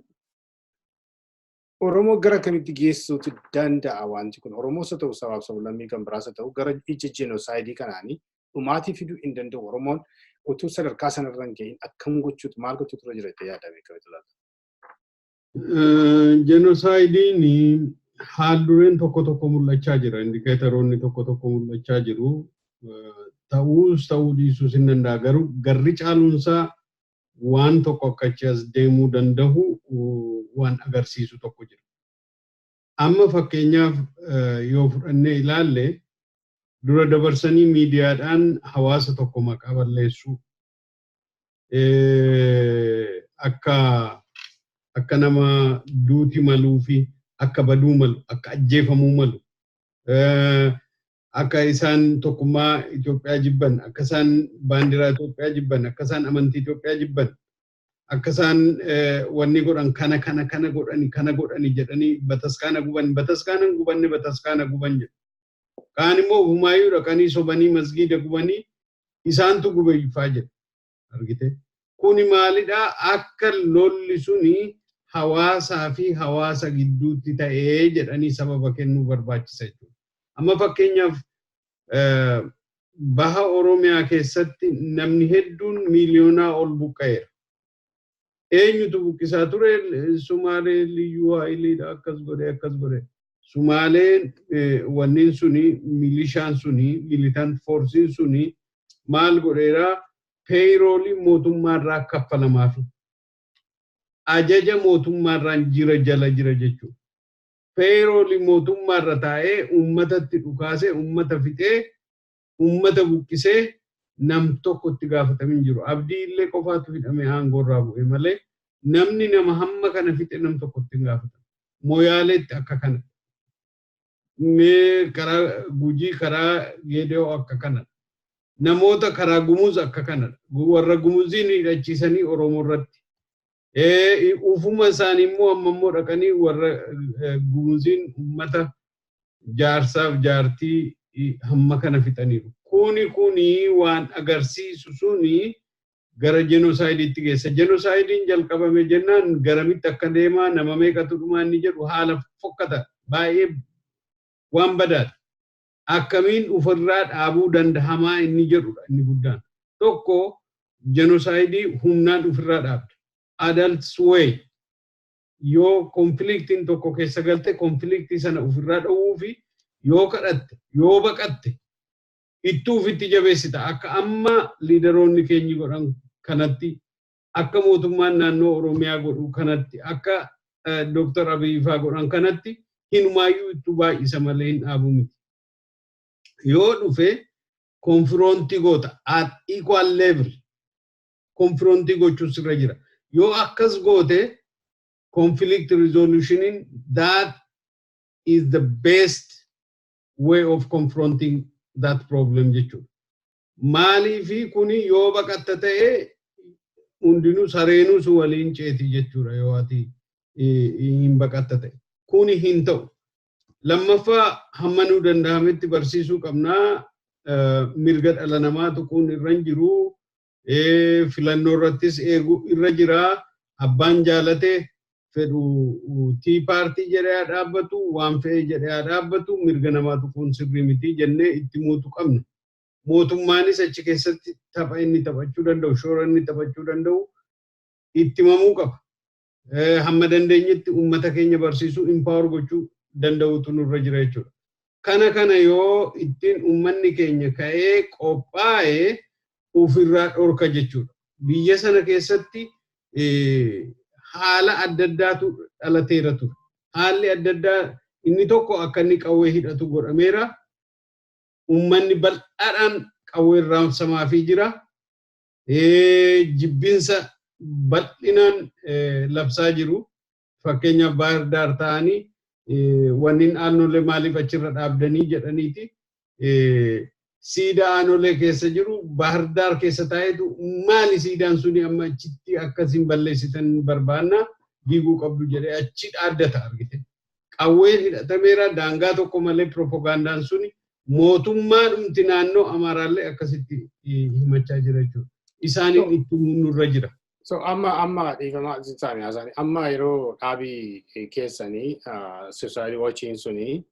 Oromoo gara kamitti geessuutu danda'a wanti kun? Oromoos haa ta'u, sabaaf sablammii kan biraas haa ta'u, gara ija jenosaayidii kanaanii dhumaatii fiduu hin danda'u. Oromoon utuu sadarkaa sanarra hin ga'iin akkam gochuutu, maal gochuutu irra jira jettee yaadame, akkamitti ilaalta? Jenosaayidiin haal dureen tokko tokko mul'achaa jira. Indikeetoroonni tokko tokko mul'achaa jiru. Ta'uus ta'uu dhiisuus hin danda'a. Garuu garri caaluunsaa waan tokko akka achi as deemuu danda'u waan agarsiisu tokko jira. Amma fakkeenyaaf yoo fudhannee ilaalle, dura dabarsanii miidiyaadhaan hawaasa tokko maqaa balleessuu, akka nama duuti maluu fi akka baduu malu, akka ajjeefamuu malu, akka isaan tokkummaa Itoophiyaa jibban, akka isaan baandiraa Itoophiyaa jibban, akka isaan amantii Itoophiyaa jibban, akka isaan wanni godhan kana kana kana godhani kana godhani jedhanii, bataskaana guban, bataskaana hin gubanne, bataskaana guban jedhu. Kaan immoo ofumaayyuu dhaqanii sobanii masgiida gubanii isaantu gube faa jedhu. Argite? Kuni maalidhaa? Akka lolli suni hawaasaa fi hawaasa gidduutti ta'ee jedhanii sababa kennuu barbaachisa jechuudha. Amma fakkeenyaaf baha Oromiyaa keessatti namni hedduun miiliyoonaa ol buqqa'eera. Eenyutu buqqisaa ture? Sumaalee liyyuu haayiliidha, akkas godhe, akkas godhe. Sumaaleen wanniin suni, milishaan suni, militant forceiin suni maal godheeraa? Payrollii mootummaarraa kaffalamaafi. Ajaja mootummaarraan jira, jala jira jechuudha. Payrollii mootummaarra taa'ee uummatatti dhukaasee, uummata fixee, uummata buqqisee, nam tokko itti gaafatamin jiru. Abdii illee qofaatu hidhamee aangoorraa bu'e malee namni nama hamma kana fixe nam tokko itti hin gaafatamu. Moyaaleetti akka kana. Mee karaa Gujii, karaa Geedoo akka kana. Namoota karaa Gumuz akka kana. Warra Gumuziin hidhachiisanii Oromoo irratti. Ufuma isaanii immoo amma immoo dhaqanii warra Gumuziin uummata jaarsaaf jaartii hamma kana fixaniiru. Kuni waan agarsiisu suni gara jenosaayidiitti geessa. Jenosaayidiin jalqabame jennaan garamitti akka deemaa, nama meeqatu dhumaa inni jedhu haala fokkata, baay'ee waan badaadha. Akkamiin ofirraa dhaabuu dandahamaa inni jedhudha inni guddaan. Tokko, jenosaayidii humnaan ofirraa dhaabda. Adults way, yoo conflictiin tokko keessa galte, conflictii sana ofirraa dhowwuu fi yoo kadhatte, yoo baqatte, ittuu ofitti jabeessita. Akka amma leaderoonni keenyi godhan kanatti Akka mootummaan naannoo Oromiyaa godhu kanatti, akka Dooktar Abiy faa godhan kanatti, hinumaayyuu itti baay'isa malee hin dhaabu miti. Yoo dhufe confront goota, at equal level confront gochuun sirra jira. Yoo akkas goote, conflict resolution, that is the best way of confronting that problem jechuudha. Maaliifi kuni yoo baqatta ta'e, hundinuu sareenuu su waliin ceeti jechuudha yoo ati hin baqatta ta'e. Kuni hin ta'u. Lammaffaa, hamma nuu danda'ametti barsiisuu qabnaa. Mirga dhala namaa tuquun irra hin jiru. Filannoo irrattis eeguu irra jira. Abbaan jaalate fedhu tii paartii jedhee haa dhaabbatu, waan fe'e jedhee haa dhaabbatu, mirga namaa tuquun sirrii miti jennee itti muutu qabna. Mootummaanis achi keessatti tapha inni taphachuu danda'u, shoora inni taphachuu danda'u itti himamuu qaba. Hamma dandeenyetti uummata keenya barsiisuu, empower gochuu danda'utu nurra jira jechuudha. Kana yoo ittiin uummanni keenya ka'ee qophaa'ee ofirraa dhorka jechuudha. Biyya sana keessatti haala adda addaatu dhalateera ture. Haalli adda addaa inni tokko akka inni qawwee hidhatu godhameera. Uummanni bal'aadhaan qawwee raabsamaafii jira. Jibbinsa bal'inaan labsaa jiru. Fakkeenyaaf, Baahir Daar ta'anii wanni Aanolee maaliif achirra dhaabdanii jedhaniiti. Siidaa Aanolee keessa jiru Baahir Daar keessa taa'etu, maali siidaan suni, amma achitti akkasiin balleessitan barbaanna, diiguu qabdu jedhee achi dhaaddata argite. Qawween hidhatameera daangaa tokko malee. Propagandaan suni mootummaa dhumti naannoo Amaaraallee akkasitti himachaa jira jechuudha. Isaaniin itti nurra jira. So amma dhiifama isaanii haasa'anii, amma yeroo dhaabii keessanii Suicide Watchiin suni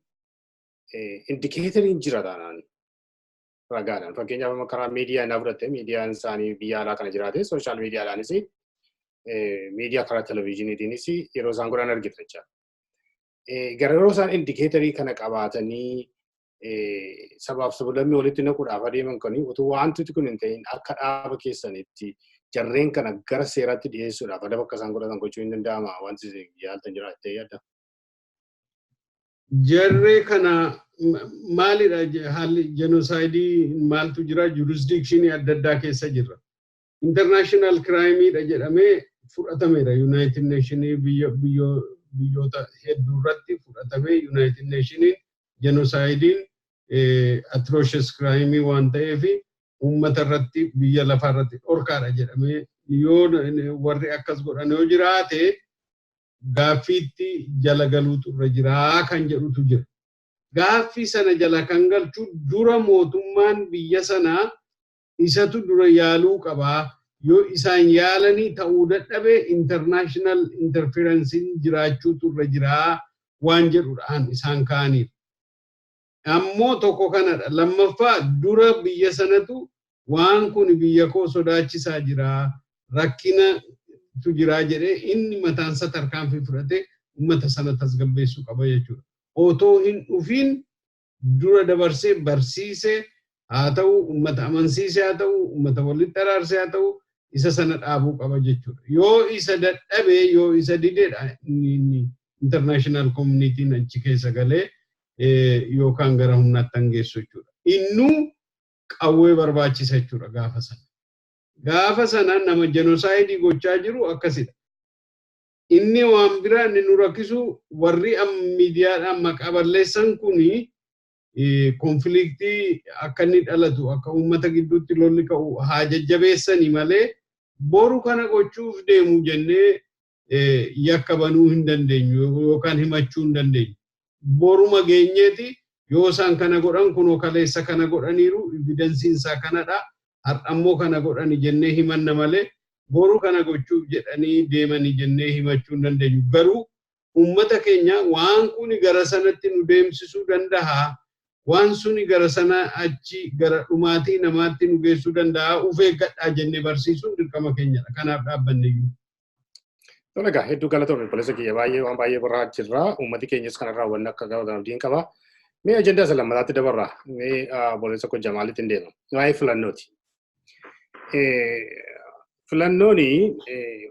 indicatoriin jira taanaan ragaadhaan, fakkeenyaaf, amma karaa miidiyaa naa fudhatte, miidiyaan isaanii biyya alaa kana jiraate, social mediadhaanis, miidiyaa karaa televizyiiniitiinis yeroo isaan godhan argita jecha. Gara yeroo isaan indicatorii kana qabaatanii sabaaf sablammii walitti naquudhaaf adeeman kuni, utuu wanti kun hin ta'in, akka dhaaba keessanitti jarreen kana gara seeraatti dhiyeessuudhaaf adaba akka isaan godhatan gochuu hin danda'ama, wanti yaaltan jira jettee yaadda? Jarree kana maalidha, haalli genocide maaltu jira, jurisdictionii adda addaa keessa jirra. International crimeidha jedhamee fudhatameera. United Nationii biyyoota hedduu irratti fudhatamee, United Nationiin genocideiin atrocious crime waan ta'eef uummata irratti, biyya lafaa irratti dhorkaadha jedhamee, yoo warri akkas godhan yoo jiraate gaaffiitti jala galuutu irra jiraa kan jedhutu jira. Gaaffii sana jala kan galchu dura mootummaan biyya sanaa isatu dura yaaluu qabaa. Yoo isaan yaalanii ta'uu dadhabe, international interferenceiin jiraachuutu irra jiraa waan jedhudhaan isaan ka'aniif. Ammoo tokko kanadha. Lammaffaa, dura biyya sanatu waan kun biyya koo sodaachisaa jira, rakkinatu jira jedhee inni mataansa tarkaanfii fudhatee uummata sana tasgabbeessuu qaba jechuudha. Otoo hin dhufiin dura dabarsee barsiisee haa ta'u, uummata amansiisee haa ta'u, uummata walitti araarsee haa ta'u, isa sana dhaabuu qaba jechuudha. Yoo isa dadhabee, yoo isa dideedha, inni international communityn achi keessa galee yookaan gara humnaatti hangeessu jechuudha. Innuu qawwee barbaachisa jechuudha gaafa sana. Gaafa sana nama genocide gochaa jiru akkasidha. Inni waan biraa inni nu rakkisu, warri miidiyaadhaan maqaa balleessan kuni conflictii akka inni dhalatu, akka uummata gidduutti lolli ka'u haa jajjabeessanii malee, boru kana gochuuf deemu jennee yakka banuu hin dandeenyu yookaan himachuu hin dandeenyu. Boruma geenyeeti yoo isaan kana godhan, kunoo kaleessa kana godhaniiru, evidenceiin isaa kanadha, har'ammoo kana godhani jennee himanna malee, boru kana gochuuf jedhanii deemanii jennee himachuu hin dandeenyu. Garuu uummata keenya waan kuni gara sanatti nu deemsisuu danda'a. Waan suni gara sana achi gara dhumaatii namaatti nu geessuu danda'a. Uf eeggadhaa jennee barsiisuun dirqama keenyadha. Kanaaf dhaabbanne iyyuu. Tole egaa, hedduu galatoomii obboleessa kiyya, baay'ee waan baay'ee barraa jirra. Uummati keenyas kanarraa wanni akka qabatan abdiin qaba. Mee ajandaa isa lammataatti dabarra. Mee obboleessa koo Jamaalitti hin deema. Waa'ee filannooti. Filannoon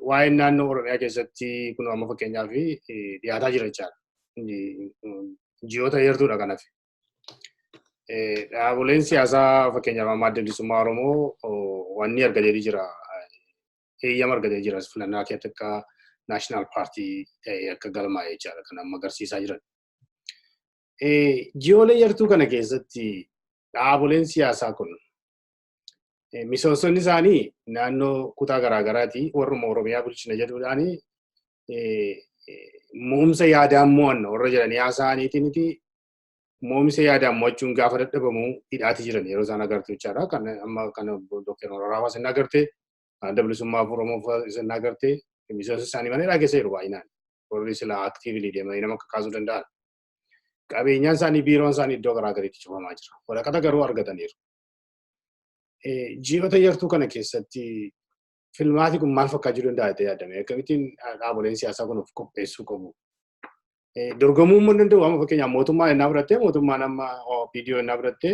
waa'een naannoo Oromiyaa keessatti kun amma fakkeenyaaf dhiyaataa jira jechaadha. Ji'oota heertuudha kanaaf. Dhaaboleen siyaasaa fakkeenyaaf amma Adda Bilisummaa Oromoo wanni argatee jira. Eeyyama argatee jira filannaa keessatti akka national party ta'ee akka galmaa'e jechaadha kan amma agarsiisaa jiran. Ji'oolee yartuu kana keessatti dhaaboleen siyaasaa kun miseensonni isaanii naannoo kutaa garaagaraati warruma Oromiyaa bulchina jedhuudhaani mo'umsa yaadaan mo'anna warra jedhanii haasa'aniitiin mo'umsa yaadaan mo'achuun gaafa dadhabamu hidhaati jiran yeroo isaan agartu jechaadha. Kan amma kan Dr. Mararaa isin agarte, kan Adda Bilisummaa Oromoo isin agarte, miseensa isaanii mana hidhaa keessa jiru baay'inaan. Warri sila actively deemanii nama kakaasuu danda'an. Qabeenyaan isaanii, biiroon isaanii iddoo garaagariitti cufamaa jira. Waraqata garuu argataniiru. Ji'oota yartuu kana keessatti filmaati kun maal fakkaachuu danda'a jettee yaadame? Akkamittiin dhaaboleen siyaasaa kun of qopheessuu qabu? Dorgomuu immoo danda'u. Amma fakkeenyaaf mootummaan innaa fudhattee, mootummaan amma OPDO innaa fudhattee,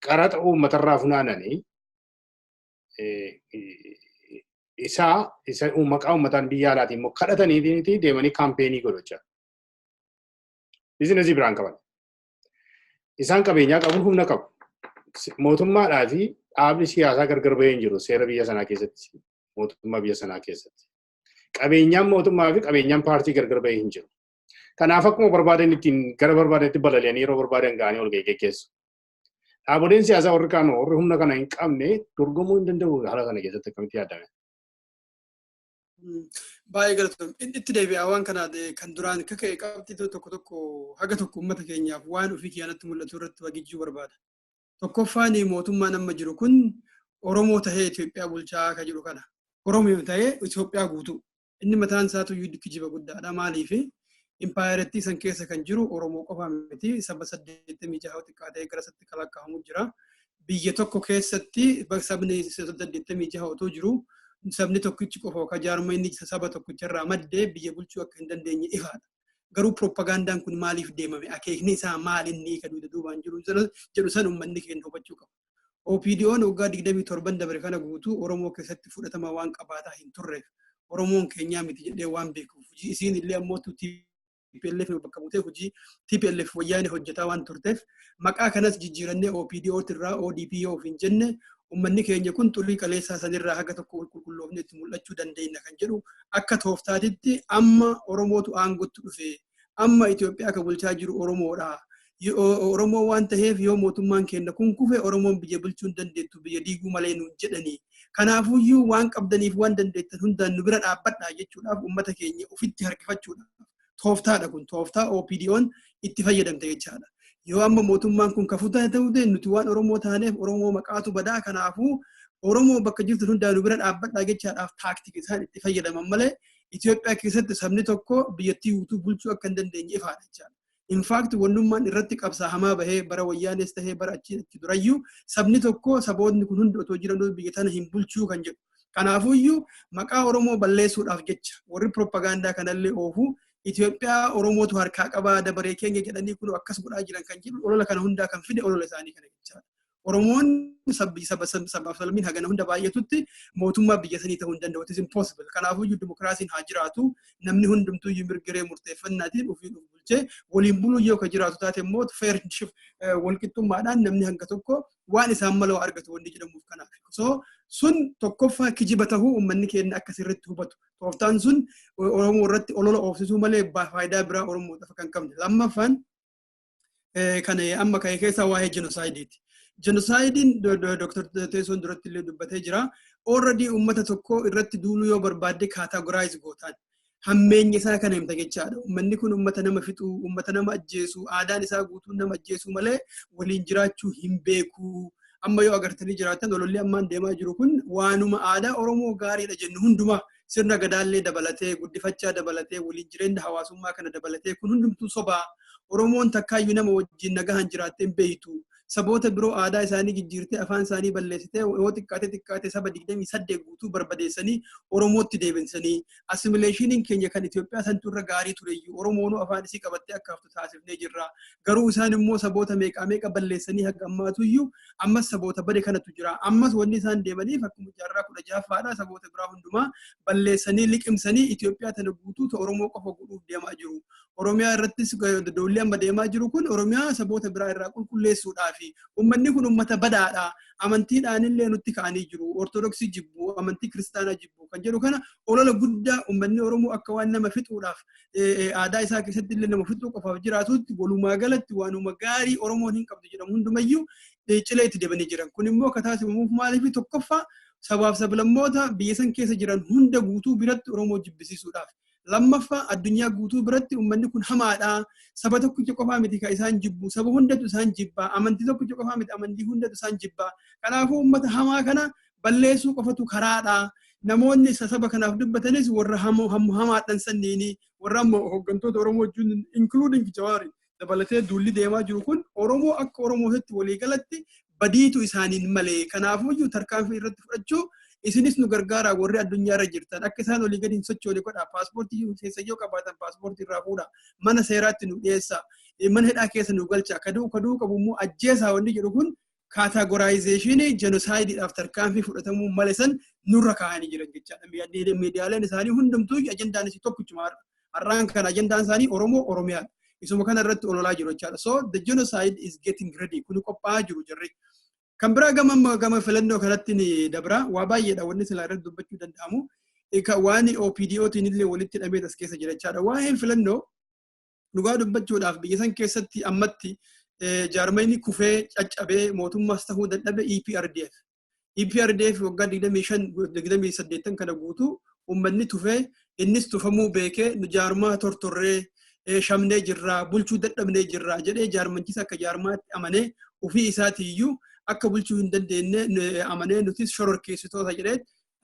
qaraxa uummatarraa funaananii isaa isa maqaa uummataan biyya alaatiin immoo kadhatanii deemanii campaign godhachaa. Business biraan qaban. Isaan qabeenyaa qabu, humna qabu. Mootummaadhaa fi dhaabni siyaasaa gargar bahee hin jiru seera biyya sanaa keessatti, mootummaa biyya sanaa keessatti. Qabeenyaan mootummaa fi qabeenyaan paartii gargar bahee hin jiru. Kanaaf akkuma barbaadan ittiin gara barbaadanitti balali'anii yeroo barbaadan ga'anii ol geggeessu. Dhaaboleen siyaasaa warri kaan, warri humna kana hin qabne, dorgomuu hin danda'u haala kana keessatti, akkamitti yaadame? Baay'ee galatoom. Itti deebi'a waan kana kan duraan kaka'e qabxii tokko tokko haga tokko uummata keenyaaf waan ofii keenyatti mul'atu irratti wagijjuu barbaada. Tokkoffaan, mootummaan amma jiru kun Oromoo tahee Itoophiyaa bulchaa kan jedhu kana. Oromoo tahee Itoophiyaa guutuu. Inni mataan isaatu iyyuu kijiba guddaadha. Maaliif impaayarettii san keessa kan jiru Oromoo qofa miti, saba 86 xiqqaa ta'ee gara satti kalaqamu jira. Biyya tokko keessatti sabni 86 otoo jiru, sabni tokkichi qofa yookaan jaarmayni saba tokkicharraa maddee biyya bulchuu akka hin dandeenye ifaadha. Garuu propagandaan kun maaliif deemame? Akeekni isaa maal inni kan duubaan jiru jedhu san uummanni keenya hubachuu qaba. OPDO'n waggaa 27 dabre kana guutuu Oromoo keessatti fudhatama waan qabaataa hin turreef, Oromoon keenyaa miti jedhee waan beekuuf, hojii isiin illee ammoo TPLF bakka buutee hojii TPLF wayyaane hojjetaa waan turteef, maqaa kanas jijjiirannee OPDO irraa ODP yoo hin jenne, uummanni keenya kun xurii qaleessaa sanirraa haga tokko qulqulloofne itti mul'achuu dandeenya kan jedhu akka tooftaatitti amma Oromootu aangootti dhufe, amma Itoophiyaa kan bulchaa jiru Oromoodha. Oromoo waan ta'eef yoo mootummaan keenya kun kufe Oromoon biyya bulchuu hin dandeettu, biyya diiguu malee nuun jedhanii. Kanaafuyyuu waan qabdaniif waan dandeettan hundaan nu bira dhaabbadhaa jechuudhaaf, uummata keenya ofitti harkifachuudhaaf tooftaadha kun, tooftaa OPDO'n itti fayyadamte jechaadha. Yoo amma mootummaan kun kafuu ta'uu nuti waan Oromoo taaneef Oromoo maqaatu badaa, kanaafuu Oromoo bakka jirtu hundaa nu bira dhaabbadhaa jechaadhaaf tactic isaan itti fayyadaman malee Itoophiyaa keessatti sabni tokko biyyattii guutuu bulchuu akka hin dandeenye ifaadha jechaadha. In fact, wannummaan irratti qabsaahamaa bahee bara wayyaanes tahee bara achi achi durayyuu, sabni tokko saboonni kun hundi otoo jiran biyya tana hin bulchuu kan jedhu. Kanaafuyyuu maqaa Oromoo balleessuudhaaf jecha warri propagaandaa kanallee oofu Itoophiyaa Oromootu harkaa qabaa, dabaree keenya jedhanii kun akkas godhaa jiran kan jedhu, olola kana hundaa kan fide olola isaanii kana jechaadha. Oromoon sabbi saba sabaaf sablammiin hagana hunda baay'atutti mootummaa biyya sanii ta'uu hin danda'u. It is impossible. Kanaafuu dimokiraasiin haa jiraatu. Namni hundumtuu iyyuu mirgiree murteeffannaatiin ofii of bulchee waliin buluu yoo ka jiraatu taate immoo fair walqixxummaadhaan namni hanga tokko waan isaan maloo argatu wanni jedhamuuf kanaaf. So sun tokkoffaa kijiba tahuu uummanni keenya akka sirriitti hubatu. Tooftaan sun Oromoo irratti olola oofsisuu malee faayidaa biraa Oromoodhaaf kan qabne. Lammaffaan, kan amma ka'e keessaa waa'ee genocideiiti. Genocideiin Dr. Teessoon duratti illee dubbatee jira. Already uummata tokko irratti duuluu yoo barbaadde categorize gootaan. Hammeenya isaa kana himta jechaadha. Uummanni kun uummata nama fixuu, uummata nama ajjeesu, aadaan isaa guutuun nama ajjeesuu malee waliin jiraachuu hin beeku. Amma yoo agartanii jiraatan, ololli ammaan deemaa jiru kun waanuma aadaa Oromoo gaariidha jennu hundumaa, sirna gadaallee dabalatee, guddifachaa dabalatee, waliin jireenya hawaasummaa kana dabalatee, kun hundumtuu sobaa. Oromoon takkaayyuu nama wajjin nagahan jiraattee hin beektu. Saboota biroo aadaa isaanii jijjiirtee, afaan isaanii balleessitee, yoo xiqqaate xiqqaate saba 28 guutuu barbadeessanii Oromootti deebisanii, assimilationiin keenya kan Itoophiyaa santu irra gaarii tureyyuu, Oromoonuu afaan isii qabattee akka haftu taasifnee jirra. Garuu isaan immoo saboota meeqaa meeqa balleessanii haga ammaatuyyuu ammas saboota bade kanatu jira. Ammas wanni isaan deemaniif akkuma jaarraa 16ffaadha saboota biraa hundumaa balleessanii liqimsanii Itoophiyaa tana guutuu ta Oromoo qofa godhuuf deemaa jiru. Oromiyaa irrattis dolli amma deemaa jiru kun Oromiyaa saboota biraa irraa qulqulleessuudhaafi. Uummanni kun uummata badaadha. Amantiidhaan illee nutti ka'anii jiru. Ortodoksii jibbu, amantii kiristaanaa jibbu kan jedhu kana olola guddaa uummanni Oromoo akka waan nama fixuudhaaf, aadaa isaa keessatti illee nama fixuu qofaaf jiraatutti, walumaa galatti waanuma gaarii Oromoon hin qabdu jedhamu hundumayyuu cilee itti dibanii jiran. Kun immoo akka taasifamuuf maaliif? Tokkoffaa, sabaaf sablammoota biyya san keessa jiran hunda guutuu biratti Oromoo jibbisiisuudhaaf. Lammaffaa, addunyaa guutuu biratti uummanni kun hamaadha. Saba tokkicha qofaa miti kan isaan jibbu. Saba hundatu isaan jibba. Amantii tokkicha qofaa miti, amantii hundatu isaan jibba. Kanaafuu uummata hamaa kana balleessuu qofatu karaadha. Namoonni isa saba kanaaf dubbatanis warra hamaadhan sanniini. Warra amma hooggantoota Oromoo wajjin, including Jawaari dabalatee, duulli deemaa jiru kun Oromoo akka Oromootti waliigalatti badiitu isaaniin malee. Kanaafuu tarkaanfii irratti fudhachuu isinis nu gargaara. Warri addunyaa irra jirtan akka isaan olii gadi hin sochoone godha. Paaspoortii keessa yoo qabaatan paaspoortii irraa fuudha, mana seeraatti nu dhiyeessa, mana hidhaa keessa nu galcha, kaduu kaduu qabu immoo ajjeesaa. Wanni jedhu kun categorization genocideiidhaaf tarkaanfii fudhatamuu malee san nurra kaa'anii jiran jechaadha. Miidiyaaleen isaanii hundumtuu ajandaan isii tokkichuma. Har'aan kan ajandaan isaanii Oromoo, Oromiyaadha. Isuma kana irratti ololaa jiru jechaadha. So the genocide is getting ready. Kun qophaa'aa jiru jarri. Kan biraa gama filannoo kanatti ni dabra. Waa baay'eedha wanni silaa irratti dubbachuu danda'amu. Waan OPDOtiin illee walitti hidhamee as keessa jira jechaadha. Waa'een filannoo, dhugaa dubbachuudhaaf, biyya san keessatti ammatti jaarmayni kufee caccabee mootummaas tahuu dadhabe EPRDF. EPRDF waggaa 25, 28 kana guutuu uummanni tufee, innis tufamuu beekee, nu jaarmaa tortorree shamnee jirraa, bulchuu dadhabnee jirraa jedhee, jaarmanchisa akka jaarmaatti amanee, ofii isaatiiyyuu akka bulchuu hin dandeenye amanee, nutis shororkeessitoota jedhee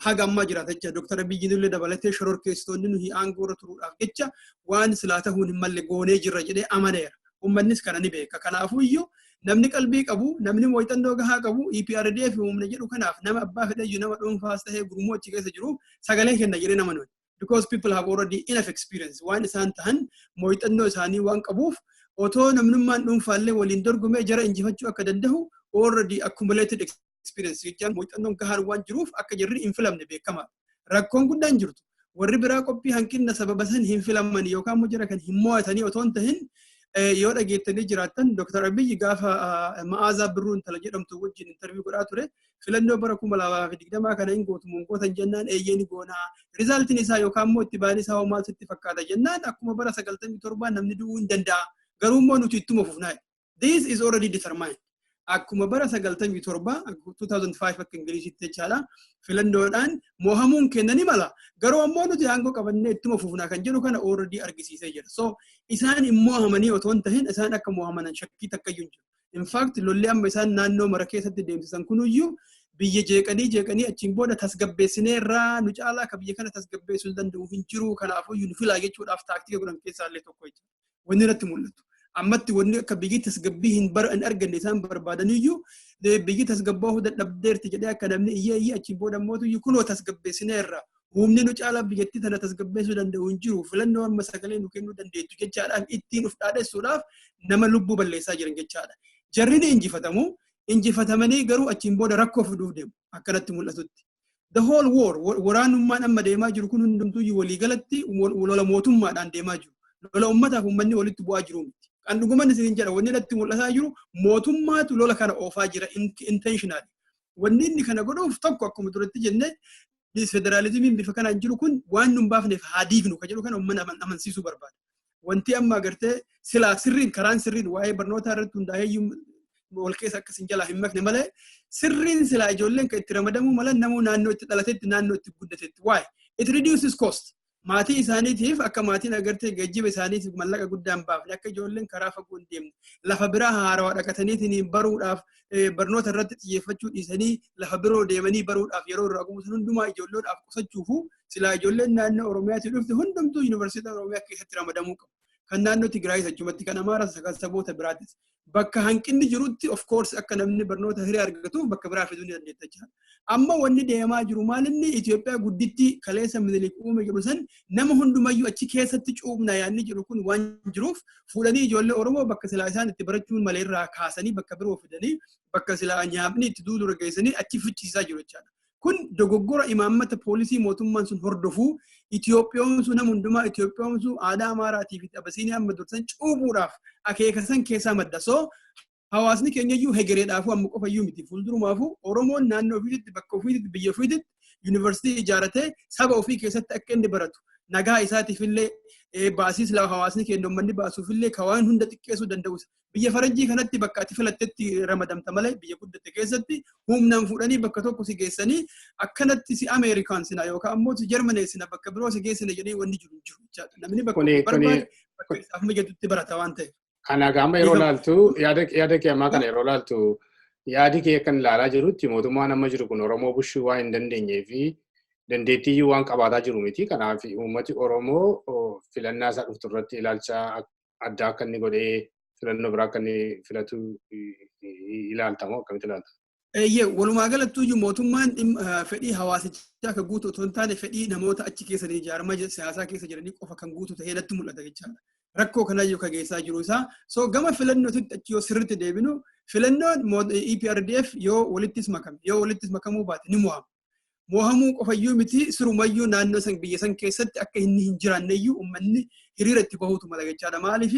haga ammaa jiraata jecha. Dooktar Abiyyiin illee dabalatee shororkeessitoonni nuyi aangoo irra turuudhaaf jecha waan silaa ta'uun hin malle goonee jirra jedhee amaneera. Uummannis kana ni beeka. Kanaafuu iyyuu namni qalbii qabu, namni muuxannoo gahaa qabu, EPRDF humna jedhu kanaaf nama abbaa fedhayyuu, nama dhuunfaas ta'ee gurmuu achi keessa jiru sagalee kenna jedhee nama nuyi. Because people have already enough experience, waan isaan tahan muuxannoo isaanii waan qabuuf, otoo namnummaan dhuunfaallee waliin dorgomee jara injifachuu akka danda'u already accumulated experience jechaan muuxannoon gahaan waan jiruuf akka jarri hin filamne beekamaadha. Rakkoon guddaan jirtu warri biraa qophii hanqinna sababa san hin filaman yookaan immoo jara kan hin mo'atanii otoo hin tahin, yoo dhageettanii jiraattan, Dr. Abiyyi gaafa Ma'aazaa Birruu intala jedhamtu wajjin interview godhaa ture, filannoo bara 2020 kana hin gootu gootan jennaan, eeyyee ni goonaa, resultiin isaa yookaan immoo itti baan isaa hoo maal sitti fakkaata jennaan, akkuma bara 97 namni du'uu hin danda'a, garuu immoo nuti ittuma fufnaa. This is already determined. Akkuma bara 97, 2005 akka Ingilizitti jechaadha, filannoodhaan mo'amuun kenna ni mala, garuu ammoo nuti aangoo qabannee ittuma fufnaa kan jedhu kana already argisiisee jira. So isaan hin mo'amanii otoo hin tahin, isaan akka mo'amanan shakkii takka iyyuu hin jiru. In fact, lolli amma isaan naannoo mara keessatti deemsisan kunuyyuu biyya jeeqanii jeeqanii achiin booda tasgabbeessinee irraa nu caalaa akka biyya kana tasgabbeessuu danda'u hin jiru, kanaafuu nu filaa jechuudhaaf taaktika godhan keessaa illee tokko jechuudha. Wanni irratti mul'atu. Ammatti wanni akka biyyi tasgabbii hin arganne isaan barbaadaniyyuu, biyyi tasgabbaa'uu dadhabdeerti jedhee akka namni iyyee iyyee, achiin booda mootuyyuu kunoo tasgabbeessinee irraa humni nu caalaa biyyattii tana tasgabbeessuu danda'u hin jiru, filannoo amma sagalee nu kennuu dandeettu jechaadhaan ittiin uf dhaadessuudhaaf nama lubbuu balleessaa jiran jechaadha. Jarri ni injifatamu. Injifatamanii garuu achiin booda rakkoo fiduuf deemu akkanatti mul'atutti. The whole war, waraanummaan amma deemaa jiru kun hundumtuu waliigalatti lola mootummaadhaan deemaa jiru. Lola uummataaf uummanni walitti bu'aa jiru miti. Kan dhuguman isin jedha, wanni natti mul'ataa jiru mootummaatu lola kana oofaa jira intentionally. Wanni inni kana godhuuf tokko, akkuma duratti jenne, federaalizimiin bifa kanaan jiru kun waan nun baafneef haa diignu ka jedhu kana uummanni amansiisuu barbaada. Wanti amma agartee silaa sirriin, karaan sirriin waa'ee barnootaa irratti hundaa'ee wal keessa akkasin jalaa hin makne malee, sirriin silaa ijoolleen kan itti ramadamuu mala namuu naannoo itti dhalatetti, naannoo itti guddatetti. Why? It reduces cost. Maatii isaaniitiif, akka maatiin agartee geejjiba isaaniitiif mallaqa guddaa hin baafne, akka ijoolleen karaa fagoo hin deemne, lafa biraa haarawaa dhaqataniitiin baruudhaaf, barnoota irratti xiyyeeffachuu dhiisanii lafa biroo deemanii baruudhaaf yeroo irraa guutan hundumaa ijoolleedhaaf qusachuufu silaa ijoolleen naannoo Oromiyaatii dhufte hundumtuu yuunivarsiitii Oromiyaa keessatti ramadamuu qabu. Kan naannoo Tigraayis achumatti, kan Amaaraas, kan saboota biraatis. Bakka hanqinni jirutti, of course, akka namni barnoota hiree argatuuf bakka biraa fiduu ni dandeetta jechaadha. Amma wanni deemaa jiru maalinni Itoophiyaa gudditti kaleessa Minilik uume jedhu san nama hundumayyuu achi keessatti cuubna yaadni jedhu kun waan jiruuf, fuudhanii ijoollee Oromoo bakka silaa isaan itti barachuun malee irraa kaasanii bakka biroo fidanii, bakka silaa nyaapni itti duudura geessanii achi fichisiisaa jiru jechaadha. Kun dogoggora imaammata poolisii mootummaan sun hordofuu, Itoophiyoomsuu, nama hundumaa Itoophiyoomsuu, aadaa Amaaraatii fi Abasiinii amma dursan cuubuudhaaf akeeka san keessaa madda. So hawaasni keenyayyuu hegereedhaafuu, amma qofayyuu miti, fuuldurumaafuu Oromoon naannoo ofiitti, bakka ofiitti, biyya ofiitti yuunivarsiitii ijaaratee saba ofii keessatti akka inni baratu, nagaa isaatiif illee, baasiis hawaasni keenya uummanni baasuuf illee ka waan hunda xiqqeessuu danda'u. Biyya faranjii kanatti bakka ati filattetti ramadamta malee, biyya guddatte keessatti humnaan fuudhanii bakka tokko si geessanii akkanatti si Ameerikaan sina yookaan ammoo si Jarmaneessina, bakka biroo si geessina jedhee wanni jiru hin jiru jechaadha. Namni bakka barbaade, bakka isaaf mijatutti barata waan ta'eef. Kana gama yeroo laaltu, yaada kee ammaa kana yeroo laaltu, yaadi kee kan ilaalaa jirutti mootummaan amma jiru kun Oromoo bushuu waan hin dandeenyee fi dandeettiyyuu waan qabaataa jiru miti. Kanaaf uummati Oromoo filannaa isaa dhuftu irratti ilaalcha addaa akka inni godhee filannoo biraa akka inni filatu ilaaltamoo akkamitti ilaalta? Eeyyee, walumaa galattuyyuu mootummaan fedhii hawaasichaa akka guutu otoo hin taane, fedhii namoota achi keessa ijaarama siyaasaa keessa jiranii qofa kan guutu ta'ee natti mul'ata jechaadha. Rakkoo kanayyuu kan geessaa jiru isaa. So gama filannootitti achi yoo sirriitti deebinu, filannoon EPRDF yoo walittis makame, yoo walittis makamuu baate, ni mo'ama. Mo'amuu qofayyuu miti, sirumayyuu naannoo san, biyya san keessatti akka inni hin jiraanneyyuu uummanni hiriira itti bahuutu mala jechaadha. Maaliif?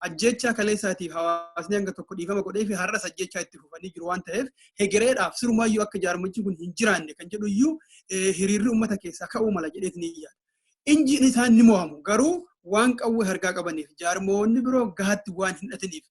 Ajjechaa kaleessaatiif hawaasni hanga tokko dhiifama godhee fi har'as ajjechaa itti fufanii jiru waan ta'eef, hegereedhaaf sirumayyuu akka jaarmichi kun hin jiraanne kan jedhu iyyuu hiriirri uummata keessaa ka'uu mala jedheet ni yaada. Injiin isaan ni mo'amu, garuu waan qawwee harkaa qabaniif, jaarmoonni biroo gahaatti waan hin hidhatiniif,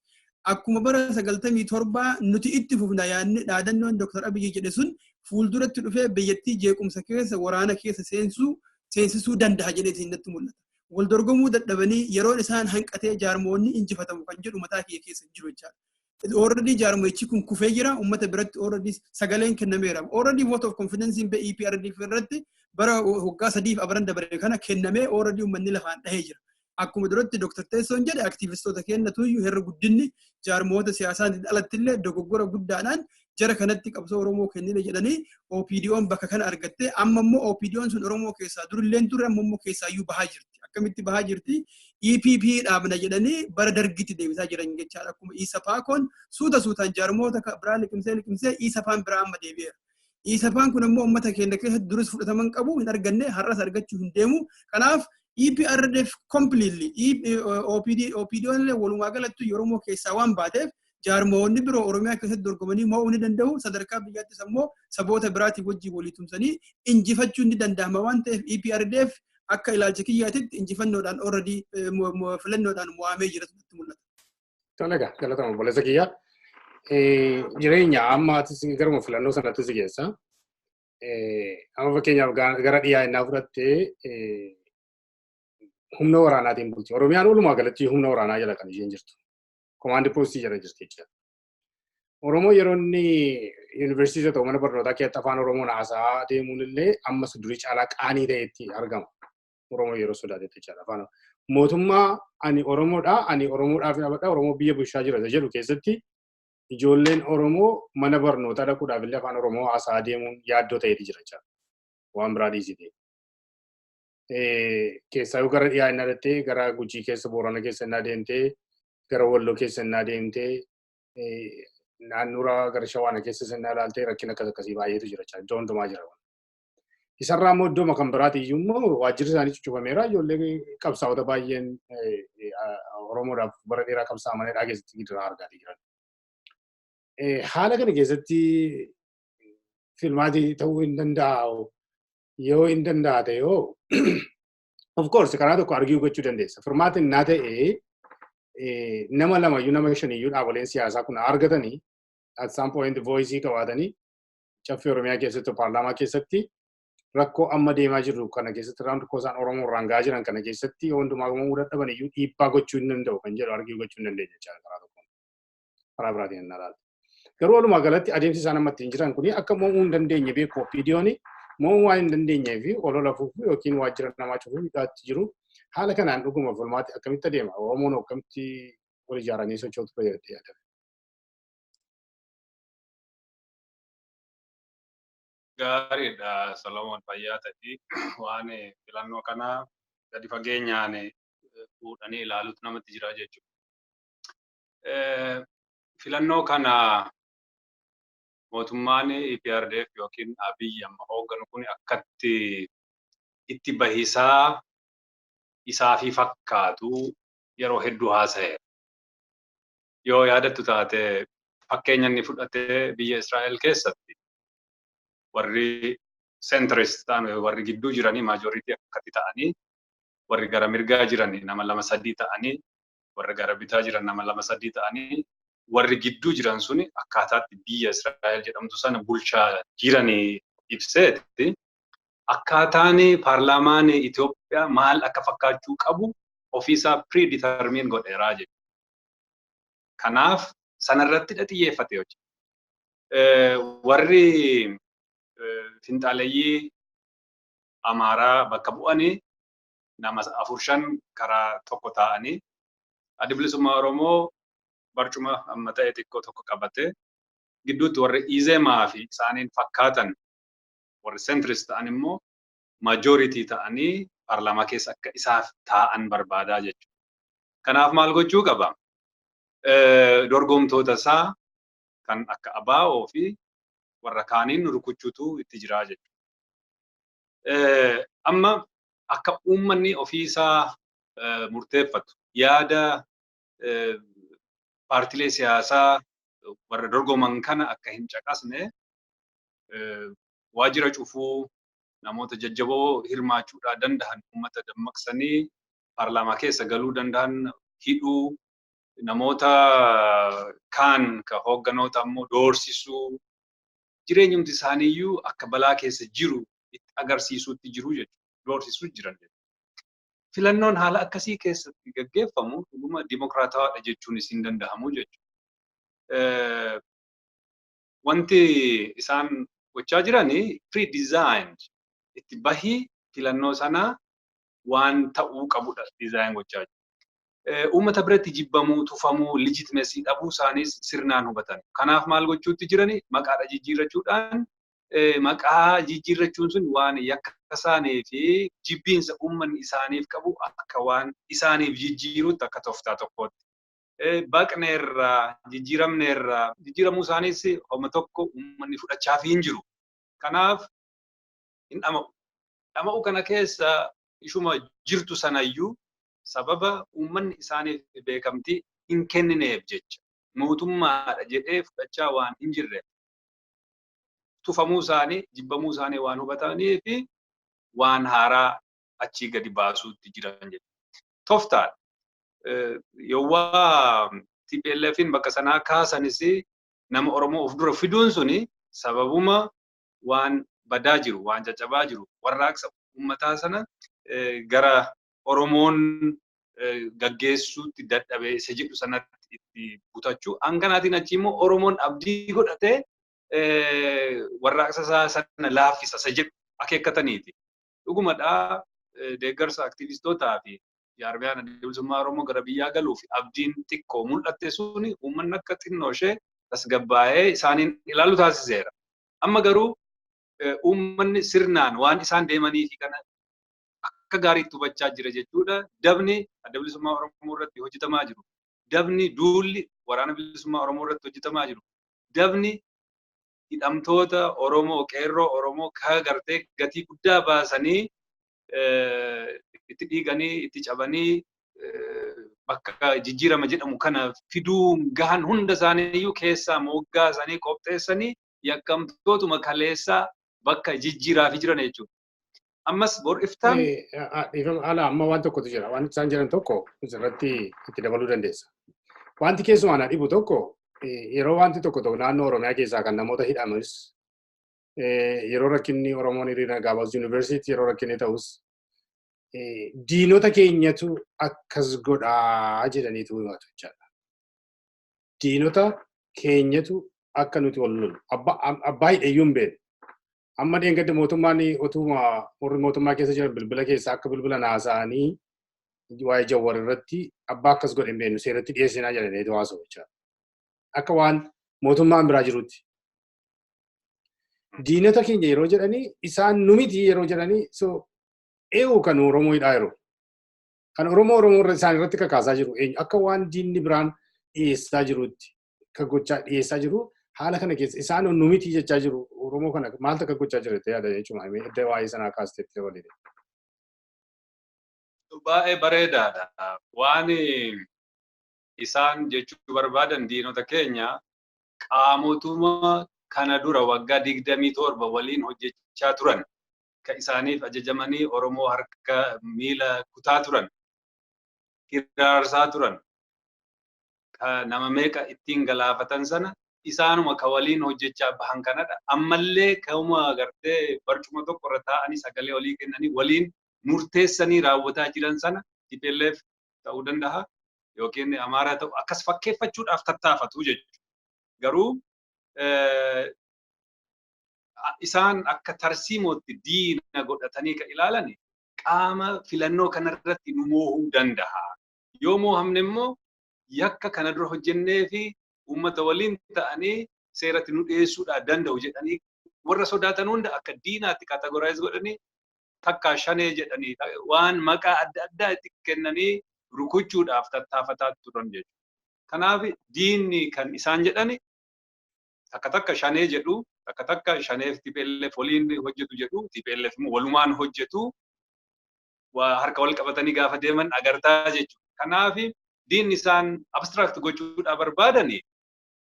akkuma bara 97 nuti itti fufna yaadni dhaadannoon Dr. Abiyyi jedhe sun fuulduratti dhufee biyyattii jeequmsa keessa, waraana keessa seensisuu danda'a jedheetiin natti mul'ata. Wal dorgomuu dadhabanii yeroon isaan hanqatee jaarmoonni injifatamu kan jedhu mataa kiyya keessa hin jiru jechaadha. Already jaarmoichi kun kufee jira, uummata biratti already sagaleen kennameera. Already vote of confidence in EPRDF irratti bara waggaa 3f abran dabare kana kennamee, already uummanni lafaan dhahee jira. Akkuma duratti Dr. Teessoon jedhe, aktiivistoota kennatuyyuu herra guddinni jaarmoota siyaasaan alatti illee dogoggora guddaadhaan jara kanatti qabsoo Oromoo kennine jedhanii OPDO'n bakka kana argatte. Amma immoo OPDO'n sun Oromoo keessaa durillee turre, amma immoo keessaayyuu bahaa jirti. Akkamitti bahaa jirti? EPP dhaabna jedhanii bara dargitti deebisaa jiran jechaadha. Akkuma ISAPAAkoon suuta suutaan jaarmoota biraa liqimsee liqimsee ISAPAan biraa amma deebi'eera. ISAPAan kun immoo uummata keenya keessatti duris fudhataman qabu hin arganne, har'as argachuu hin deemu. Kanaaf EPRDF completely, OPD OPDO'n illee walumaa galatti Oromoo keessaa waan baateef, jaarmoonni biroo Oromiyaa keessatti dorgomanii mo'uu ni danda'u. Sadarkaa biyyaattis ammoo saboota biraatiin wajjin walii tumsanii injifachuu ni danda'ama waan ta'eef, EPRDF akka ilaalcha kiyyaatitti injifannoodhaan, already filannoodhaan mo'amee jira natti mul'ata. Tole egaa, galatama obboleessa kiyya. Jireenya amma atis garuma filannoo sanatti si geessa. Amma fakkeenyaaf gara dhiyaa innaa fudhattee, humna waraanaatiin bulti. Oromiyaan walumaa galatti humna waraanaa jala kan isheen jirtu. Command post jala jirti jechuudha. Oromoo yeroo inni yuunivarsiitii ta'u, mana barnootaa keessatti afaan Oromoon haasa'aa deemuun illee ammas durii caalaa qaanii ta'etti argama. Oromoo yeroo sodaatetti jechaadha. Afaan mootummaa ani Oromoodha, ani Oromoodhaaf dhaabadha, Oromoo biyya bulchaa jira jedhu keessatti ijoolleen Oromoo mana barnootaa dhaquudhaaf illee afaan Oromoo haasa'aa deemuun yaaddoo ta'eeti jira jechaadha. Waan biraa dhiisite. Keessaayyuu gara dhiyaa innaa deemtee, gara Gujii keessa, Boorana keessa innaa deemtee, gara Walloo keessa innaa deemtee, naannoora gara Shawaana keessa innaa ilaaltee, rakkina akkas akkasii baay'eetu jira jechaadha. Iddoo hundumaa jira. Isarraa immoo iddooma kan biraati iyyuu immoo waajjirri isaanii cuccufameera. Ijoollee qabsaa'ota baay'een Oromoodhaaf bara dheeraa qabsaa'amanidha keessatti gidiraa argaatii jiran. Haala kana keessatti filmaatii ta'uu hin danda'u. Yoo hin danda'a ta'e yoo, of course, karaa tokko argue gochuu dandeessa. Firmaatiin naa ta'e nama lamayyuu, nama shaniyyuu dhaaboleen siyaasaa kun argatanii, at some point voice qabaatanii, Caffee Oromiyaa keessatti, paarlaamaa keessatti, rakkoo amma deemaa jirru kana keessatti, rakkoo isaan Oromoo irraan gahaa jiran kana keessatti yoo hundumaa mo'uu dadhaban iyyuu dhiibbaa gochuu hin danda'u kan jedhu argue gochuu hin dandeenya jechaadha karaa tokkoon. Karaa biraatiin hin ilaalu. Garuu walumaa galatti adeemsi isaan amma ittiin jiran kuni akka mo'uu hin dandeenye beeku. OPDO'n mo'uu waan hin dandeenyee fi olola fuufuu yookiin waajjira namaa cufuu hidhaatti jiru. Haala kanaan dhuguma furmaati akkamitti adeema? Oromoon akkamitti wal ijaaranii socho'utu fayyadatti yaadame? Gaariidha Solomoon, fayyaa ta'ii. Waan filannoo kana gadi fageenyaan fuudhanii ilaaluutu namatti jira jechuudha. Filannoo kana mootummaan EPRDF yookiin Abiy amma hoogganu kun akkatti itti bahisaa isaa fi fakkaatu yeroo hedduu haasa'eera. Yoo yaadattu taate, fakkeenya inni fudhatee biyya Israa'el keessatti warri centrist ta'an, warri gidduu jiranii majority akkatti ta'anii, warri gara mirgaa jiranii nama lama sadii ta'anii, warri gara bitaa jiran nama lama sadii ta'anii, warri gidduu jiran suni akkaataatti biyya Israa'el jedhamtu sana bulchaa jiranii ibseetti, akkaataan paarlaamaan Itoophiyaa maal akka fakkaachuu qabu ofiisaa predetermine godheeraa jechuudha. Kanaaf sanarratti xiyyeeffate hojii. Warri finxaaleyyii Amaaraa bakka bu'anii nama afur shan karaa tokko taa'anii, Adda Bilisummaa Oromoo barcuma amma ta'e xiqqoo tokko qabate, gidduutti warri Izemaa fi isaaniin fakkaatan, warri centrist ta'an immoo majority ta'anii paarlaamaa keessa akka isaaf taa'an barbaadaa jechuudha. Kanaaf maal gochuu qaba? Dorgomtoota isaa kan akka ABO fi warra kaaniin rukuchuutu itti jira jechuudha. Amma akka uummanni ofiisaa murteeffatu, yaada paartilee siyaasaa warra dorgoman kana akka hin caqasne waajjira cufuu, namoota jajjaboo hirmaachuudhaa danda'an, uummata dammaqsanii paarlaamaa keessa galuu danda'an hidhuu, namoota kaan ka hoogganoota ammoo doorsisuu, jireenyumti isaaniiyyuu akka balaa keessa jiru itti agarsiisuutti jiru jechuudha. Doorsisuu jiran jechuudha. Filannoon haala akkasii keessatti gaggeeffamu dhuguma dimokiraatawaadha jechuunis hin danda'amu jechuudha. Wanti isaan gochaa jiranii pre-designed, itti bahii filannoo sanaa waan ta'uu qabudha design gochaa jiru. Uummata biratti jibbamuu, tufamuu, legitimacy dhabuu isaaniis sirnaan hubatan. Kanaaf maal gochuutti jirani? Maqaadha jijjiirrachuudhaan, maqaa jijjiirrachuun sun waan yakka isaanii fi jibbiinsa uummanni isaaniif qabu akka waan isaaniif jijjiiruutti, akka tooftaa tokkootti. Baqneerraa, jijjiiramneerraa, jijjiiramuu isaaniis homa tokko uummanni fudhachaaf hin jiru. Kanaaf hin dhama'u. Dhama'u kana keessa ishuma jirtu sanayyuu sababa uummanni isaaniif beekamtii hin kennineef jecha, mootummaadha jedhee fudhachaa waan hin jirreef, tufamuu isaanii, jibbamuu isaanii waan hubatanii fi waan haaraa achii gadi baasuutti jiran jechuudha. Tooftaadha. Yowwaa TPLFin bakka sanaa kaasanis nama Oromoo of dura fiduun suni sababuma waan badaa jiru, waan caccabaa jiru, warraaqsa uummataa sana gara Oromoon gaggeessuutti dadhabee isa jedhu sanatti itti butachuu. Hanganaatiin achi immoo Oromoon abdii godhatee warraaqsa isaa sana laaffisa isa jedhu akeekkataniiti. Dhugumadhaa, deeggarsa aktiivistootaa fi jaarmiyaan Adda Bilisummaa Oromoo gara biyyaa galuu fi abdiin xiqqoo mul'atte suni uummanni akka xinnoo ishee tasgabbaa'ee isaaniin ilaalu taasiseera. Amma garuu uummanni sirnaan waan isaan deemanii fi kana akka gaariitti hubachaa jira jechuudha. Dabni Adda Bilisummaa Oromoo irratti hojjetamaa jiru. Dabni duulli Waraana Bilisummaa Oromoo irratti hojjetamaa jiru. Dabni hidhamtoota Oromoo, qeerroo Oromoo ka gartee gatii guddaa baasanii, itti dhiiganii, itti cabanii bakka jijjiirama jedhamu kana fiduu gahan hunda isaaniiyyuu keessaa moggaasanii qopheessanii yakkamtootuma kaleessaa bakka jijjiiraafii jiran jechuudha. Ammas bor iftaan. Dhiifama, haala amma waan tokkotu jira. Waan isaan jiran tokko asirratti itti dabaluu dandeessa. Wanti keessumaa na dhibu tokko, yeroo wanti tokko tokko naannoo Oromiyaa keessaa kan namoota hidhamanis, yeroo rakkinni Oromoon hiriira gaafas, yuunivarsiitii yeroo rakkinni ta'us, diinota keenyatu akkas godhaa jedhaniitu himatu jechaadha. Diinota keenyatu akka nuti wal lolu. Abbaa hidheeyyuu hin beeknu. Amma dheengadda mootummaan otuma warri mootummaa keessa jiran bilbila keessaa akka bilbila naasa'anii Waa'ee Jawwar irratti abbaa akkas godhe hin beeknu, seeratti dhiyeessinaa jedhanii haasa'u jechaadha. Akka waan mootummaan biraa jirutti. Diinota keenya yeroo jedhanii, isaan nu miti yeroo jedhanii, so eewu kan Oromoo hidhaa yeroo. Kan Oromoo isaan irratti kakaasaa jiru eenyu? Akka waan diinni biraan dhiyeessaa jirutti kan gochaa dhiyeessaa jiru. Haala kana keessa isaan nu miti jechaa jiru. Oromoo kana maaltu akka gochaa jira jettee yaada jechuudha? Edda waa'ee sanaa kaasteetti waliin. Baay'ee bareedaadha. Waan isaan jechuu barbaadan, diinota keenya qaamotuma kana dura waggaa 27 waliin hojjechaa turan, ka isaaniif ajajamanii Oromoo harka miila kutaa turan, hiraarsaa turan, ka nama meeqa ittiin galaafatan sana, isaanuma ka waliin hojjechaa bahan kanadha. Ammallee ka'uma agartee barcuma tokko irra taa'anii sagalee walii kennanii waliin murteessanii raawwataa jiran sana, TPLF ta'uu danda'a yookiin Amaaraa ta'uu, akkas fakkeeffachuudhaaf tattaafatu jechuudha. Garuu isaan akka tarsiimootti diina godhatanii kan ilaalan qaama filannoo kanarratti nu moohuu danda'a. Yoo moohamne immoo yakka kana dura hojjennee fi uummata waliin ta'anii seeratti nu dhiyeessuudhaa danda'u jedhanii warra sodaatan hunda akka diinaatti categorize godhanii, takka shanee jedhanii, waan maqaa adda addaa itti kennanii rukuchuudhaaf tattaafataa turan jechuudha. Kanaaf diinni kan isaan jedhani takka takka shanee jedhu, takka takka shaneef TPLF waliin hojjetu jedhu, TPLF immoo walumaan hojjetu, harka wal qabatanii gaafa deeman agartaa jechuudha. Kanaaf diinni isaan abstract gochuudhaaf barbaadani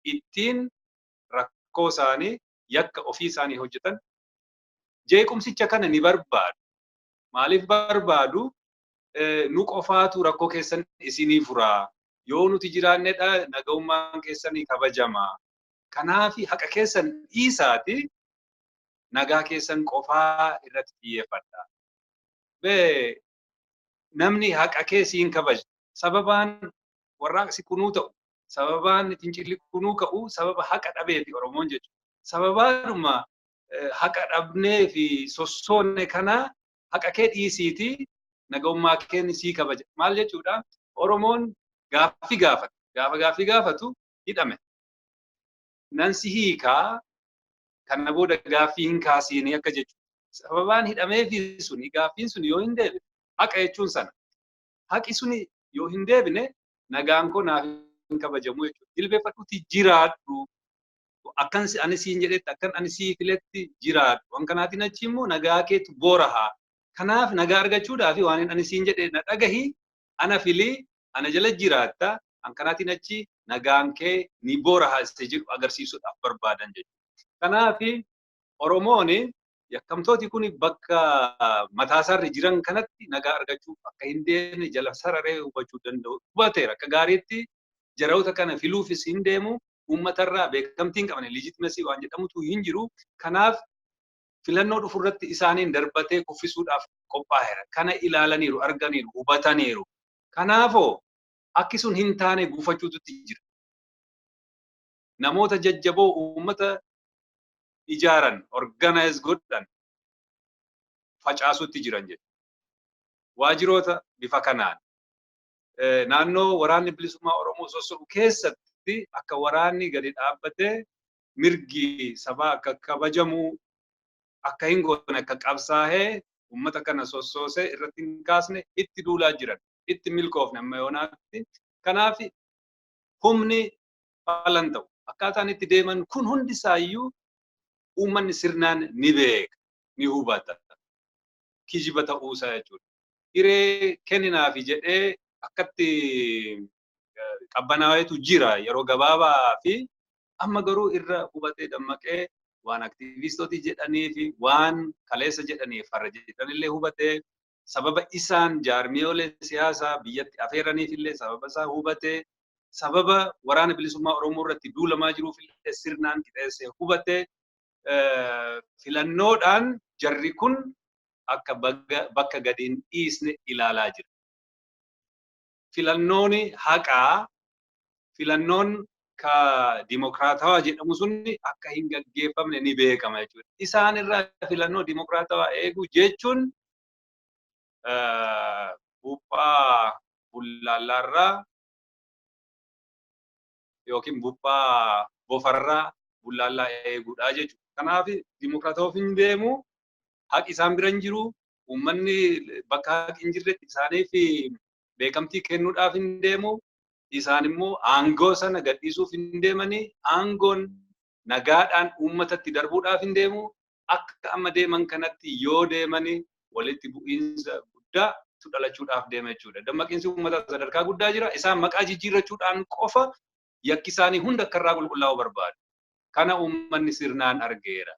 ittiin rakkoo isaanii, yakka ofii isaanii hojjetan, jeequmsicha kana ni barbaadu. Maaliif barbaadu? Nu qofaatu rakkoo keessan isinii furaa. Yoo nuti jiraannedha naga'ummaan keessanii kabajama. Kanaaf haqa keessan dhiisaati nagaa keessan qofaa irratti xiyyeeffadha. Bee namni haqa kee siin kabaja. Sababaan warraaqsi kunuu ta'u, sababaan fincilli kunuu ka'u, sababa haqa dhabeefi Oromoon jechuudha. Sababaadhuma haqa dhabnee fi sossoone kana haqa kee dhiisiiti naga'ummaa kee sii kabaja. Maal jechuudha? Oromoon gaaffii gaafata. Gaafa gaaffii gaafatu hidhame. Nan si hiikaa, kana booda gaaffii hin kaasiini akka jechuudha. Sababaan hidhameefi suni, gaaffiin sun yoo hin deebine, haqa jechuun sana. Haqi suni yoo hin deebine nagaan koo naaf hin kabajamu jechuudha. Jilbeeffadhuuti jiraadhu. Akkan ani siin jedhetti, akkan ani sii filetti jiraadhu. Waan kanaatiin achi immoo nagaa keetu booraha. Kanaaf nagaa argachuudhaaf waan ani siin jedhe na dhagahi, ana filii, ana jala jiraatta. An kanaatiin achi nagaan kee ni booraha isa jedhu agarsiisuudhaaf barbaadan jechuudha. Kanaaf Oromoon yakkamtooti kun bakka mataasaarra jiran kanatti nagaa argachuu akka hin deemne jala sararee hubachuu danda'u. Hubateera akka gaariitti. Jaroota kana filuufis hin deemu, uummatarraa beekamtii hin qabne, legitimacy waan jedhamutu hin jiru. Kanaaf filannoo dhufu irratti isaaniin darbatee kuffisuudhaaf qophaa'eera. Kana ilaalaniiru, arganiiru, hubataniiru. Kanaafoo akki sun hin taane gufachuutu jira. Namoota jajjaboo uummata ijaaran, organize godhan facaasuutti jiran jechuudha. Waajiroota bifa kanaan naannoo waraanni bilisummaa Oromoo sosso'u keessatti akka waraanni gadi dhaabbatee mirgi sabaa akka kabajamu akka hin goone, akka qabsaa'ee uummata kana sossoosee irratti hin kaasne itti duulaa jiran, itti milkoofne amma yoonaatti. Kanaaf humni falan ta'u akkaataan itti deeman kun hundisaayyuu uummanni sirnaan ni beeka, ni hubata. Kijiba ta'uusaa jechuudha. Hiree kenninaafi jedhee akkatti qabbanaa'eetu jira yeroo gabaabaa fi amma garuu irra hubatee dammaqee, waan aktivistooti jedhanii fi waan kaleessa jedhanii farra jedhanillee hubatee, sababa isaan jaarmiyoolee siyaasaa biyyatti afeeraniif illee sababa isaa hubatee, sababa waraana bilisummaa Oromoo irratti duulamaa jiruuf illee sirnaan qixeessee hubatee, filannoodhaan jarri kun akka bakka gadi hin dhiisne ilaalaa jira. Filannoon haqaa, filannoon ka dimokiraatawaa jedhamu sun akka hin gaggeeffamne ni beekama jechuudha. Isaan irraa filannoo dimokiraatawaa eeguu jechuun Buuphaa bullaallaarraa yookiin buuphaa bofarraa bullaallaa eeguudha jechuudha. Kanaaf dimokiraatawaa hin deemu, haqi isaan bira hin jiru, uummanni bakka haqi hin jirretti isaaniif beekamtii kennuudhaaf hin deemu, isaan immoo aangoo sana gadhiisuuf hin deemanii, aangoon nagaadhaan uummatatti darbuudhaaf hin deemu, akka amma deeman kanatti yoo deemanii walitti bu'iinsa guddaatu dhalachuudhaaf deema jechuudha. Dammaqiinsi uummataa sadarkaa guddaa jira. Isaan maqaa jijjiirrachuudhaan qofa yakki isaanii hunda akka irraa qulqullaa'u barbaadu. Kana uummanni sirnaan argeera.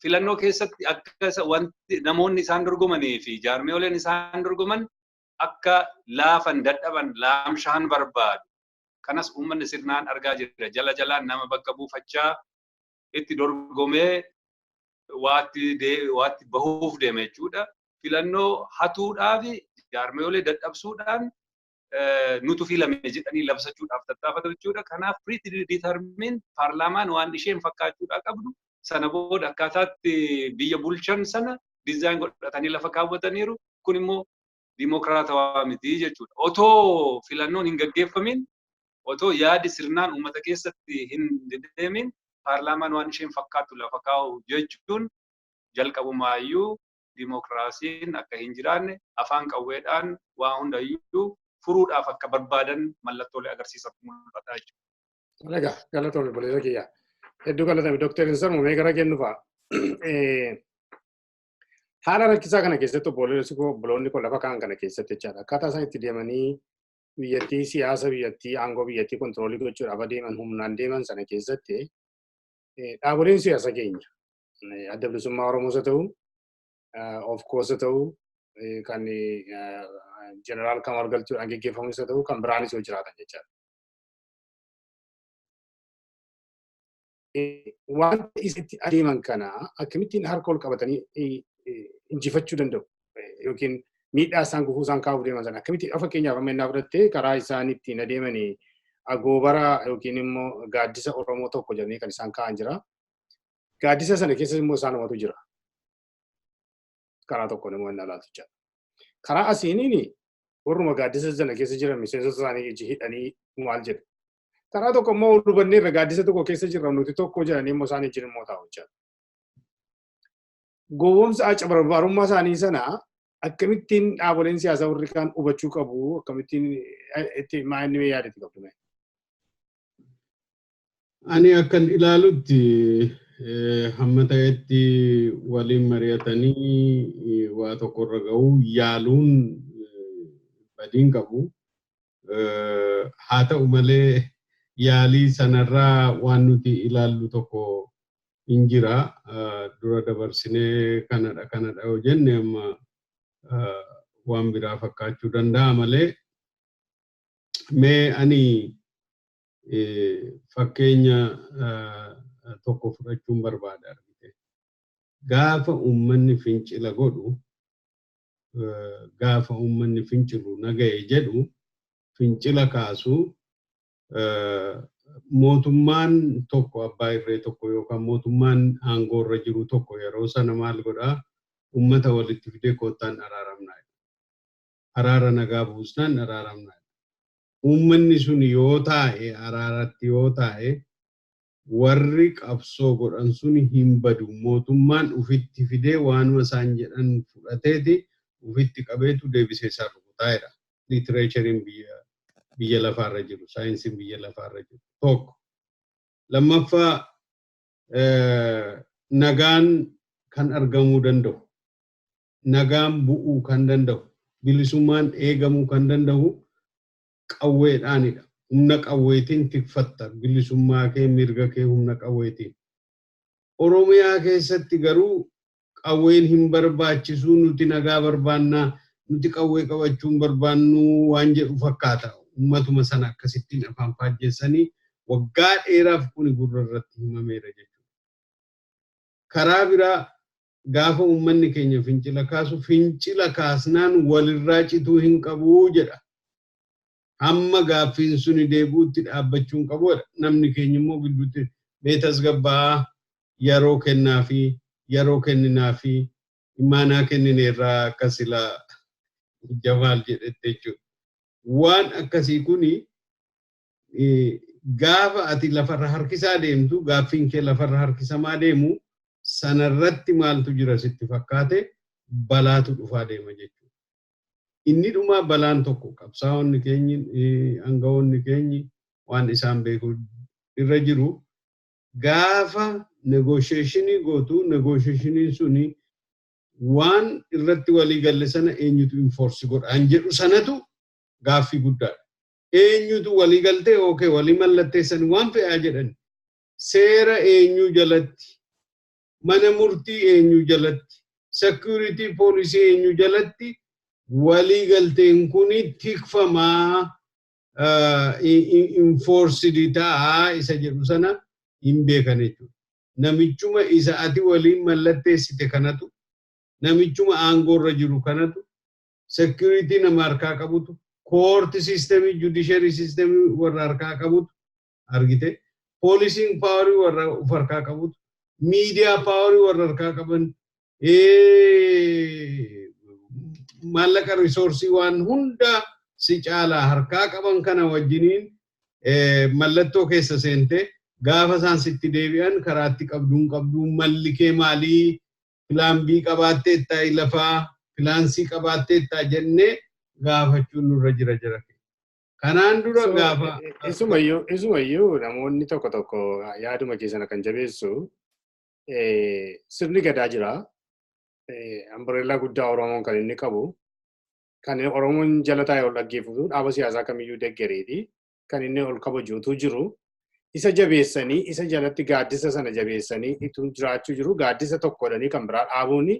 Filannoo keessatti akka wanti namoonni isaan dorgomanii fi jaarmiyooleen isaan dorgoman akka laafan, dadhaban, laamshaan barbaadu. Kanas uummanni sirnaan argaa jira. Jala jalaan nama bakka buufachaa itti dorgomee waatti bahuuf deema jechuudha. Filannoo hatuudhaaf jaarmiyoolee dadhabsuudhaan nutu filame jedhanii labsachuudhaaf tattaafatu jechuudha. Kanaaf predetermined paarlaamaan waan isheen fakkaachuudhaa qabdu sana booda akkaataatti biyya bulchan sana design godhatanii lafa kaawwataniiru. Kun immoo dimokiraatawaa miti jechuudha. Otoo filannoon hin gaggeeffamin, otoo yaadi sirnaan uummata keessatti hin deemin paarlaamaan waan isheen fakkaattu lafa kaa'u jechuun jalqabumaayyuu dimokiraasiin akka hin jiraanne afaan qawweedhaan waa hundayyuu furuudhaaf akka barbaadan mallattoolee agarsiisan mul'ata jechuudha. Egaa galatoomii obboleessa kiyya. Hedduu galatoomi Dooktar Insarmu mee gara kennu fa'a. Haala rakkisaa kana keessatti obboleessi koo obboloonni koo lafa kaan kana keessatti jechaadha. Akkaataa isaan itti deemanii biyyattii siyaasa biyyattii aangoo biyyattii control gochuudhaaf adeeman humnaan deeman sana keessatti dhaaboleen siyaasa keenya Adda Bilisummaa Oromoos haa ta'u, of course haa ta'u, kan Jeneraal Kamal Galchuudhaan geggeeffamus haa ta'u, kan biraanis yoo jiraatan jechaadha. Wanta itti adeeman kana akkamittiin harka ol qabatanii injifachuu danda'u yookiin miidhaa isaan gufuu isaan kaa'uuf deeman sana akkamittiin fakkeenyaaf amma innaa fudhattee karaa isaan ittiin adeemanii agoobara yookiin immoo gaaddisa Oromoo tokko jedhanii kan isaan kaa'an jira. Gaaddisa sana keessa immoo isaanumatu jira. Karaa tokkoon immoo inni alaatu jira. Karaa asiiniin warruma gaaddisa sana keessa jiran miseensota isaanii hidhanii maal jedhu. Karaa tokko immoo hubannee irra gaaddisa tokko keessa jirra nuti tokko jedhanii immoo isaan ijjiin immoo taa'u jechuudha. Gowwoomsa acabarbaarummaa isaanii sana akkamittiin dhaaboleen siyaasaa warri kaan hubachuu qabu, akkamittiin itti maal yaadatti qabdu? Ani akkan ilaalutti hamma ta'etti waliin mari'atanii waa tokkorra ga'uu yaaluun badiin qabu. Haa ta'u malee yaalii sanarraa waan nuti ilaallu tokko hin jira. Dura dabarsinee kanadha kanadha yoo jenne amma waan biraa fakkaachuu danda'a malee mee ani fakkeenya tokko fudhachuun barbaada argite. Gaafa uummanni fincila godhu, gaafa uummanni fincilu naga'e jedhu fincila kaasu, mootummaan tokko abbaa irree tokko yookaan mootummaan aangoo irra jiru tokko yeroo sana maal godhaa? Uummata walitti fidee koottaan araaramnaa. Araara nagaa buusnaan araaramnaa. Uummanni sun yoo taa'e araaratti yoo taa'e warri qabsoo godhan sun hin badu. Mootummaan ufitti fidee waanuma isaan jedhan fudhateeti ufitti qabeetu deebisee isaan rukutaa'edha. Literatureiin biyya lafaarra jiru, saayinsiin biyya lafaarra jiru. Tokko. Lammaffaa, nagaan kan argamuu danda'u, nagaan bu'uu kan danda'u, bilisummaan eegamuu kan danda'u qawweedhaanidha. Humna qawweetiin tikfatta bilisummaa kee, mirga kee humna qawweetiin. Oromiyaa keessatti garuu qawween hin barbaachisu, nuti nagaa barbaannaa, nuti qawwee qabachuu hin barbaannu waan jedhu fakkaata. Uummatuma sana akkasittiin afaan faajjeessanii waggaa dheeraaf kuni gurra irratti himameera jechuudha. Karaa biraa gaafa uummanni keenya fincila kaasu, fincila kaasnaan walirraa cituu hin qabu jedha. Hamma gaaffiin suni deebi'utti dhaabbachuu hin qabu. Namni keenya immoo gidduutti mee tasgabba'aa, yeroo kennaa fi yeroo kenninaa fi imaanaa kennineerraa akka silaa Jamaal jedhette jechuudha. Waan akkasii kuni gaafa ati lafarra harkisaa deemtu, gaaffiin kee lafarra harkisamaa deemu sanarratti maaltu jira sitti fakkaate, balaatu dhufaa deema jechuudha. Inni dhumaa balaan tokko qabsaa'onni keenyi, aangawoonni keenyi waan isaan beeku irra jiru, gaafa negotiation gootu, negotiationiin suni waan irratti walii galle sana eenyutu enforce godhaan jedhu sanatu gaaffii guddaadha. Eenyutu walii galtee okay walii mallatteessan waan fe'aa jedhan, seera eenyuu jalatti, mana murtii eenyuu jalatti, security poolisii eenyuu jalatti walii galteen kuni tikfamaa, enforced ta'aa isa jedhu sana hin beekan jechuudha. Namichuma isa ati waliin mallatteessite kanatu, namichuma aangoorra jiru kanatu, security nama harkaa qabutu, court system, judiciary system warra harkaa qabutu, argite, policing power warra uf harkaa qabutu, media power warra harkaa qaban, maallaqa, resource waan hunda si caalaa harkaa qaban kana wajjiniin mallattoo keessa seente, gaafa isaan sitti deebi'an karaatti qabduun qabduun malli kee maalii, plan B qabaattee taa'ii lafaa, plan C qabaattee taa jennee gaafachuun nurra jira jira. Kanaan dura gaafa. Isumayyuu namoonni tokko tokko yaaduma keessana kan jabeessu, sirni gadaa jira. Umbrella guddaa Oromoon kan inni qabu. Kan Oromoon jala taa'ee ol dhaggeeffatu, dhaaba siyaasaa kamiyyuu deggereeti. Kan inni ol kabajuutu jiru. Isa jabeessanii, isa jalatti gaaddisa sana jabeessanii ittuu jiraachuu jiru, gaaddisa tokkodhanii kan biraa dhaabuuni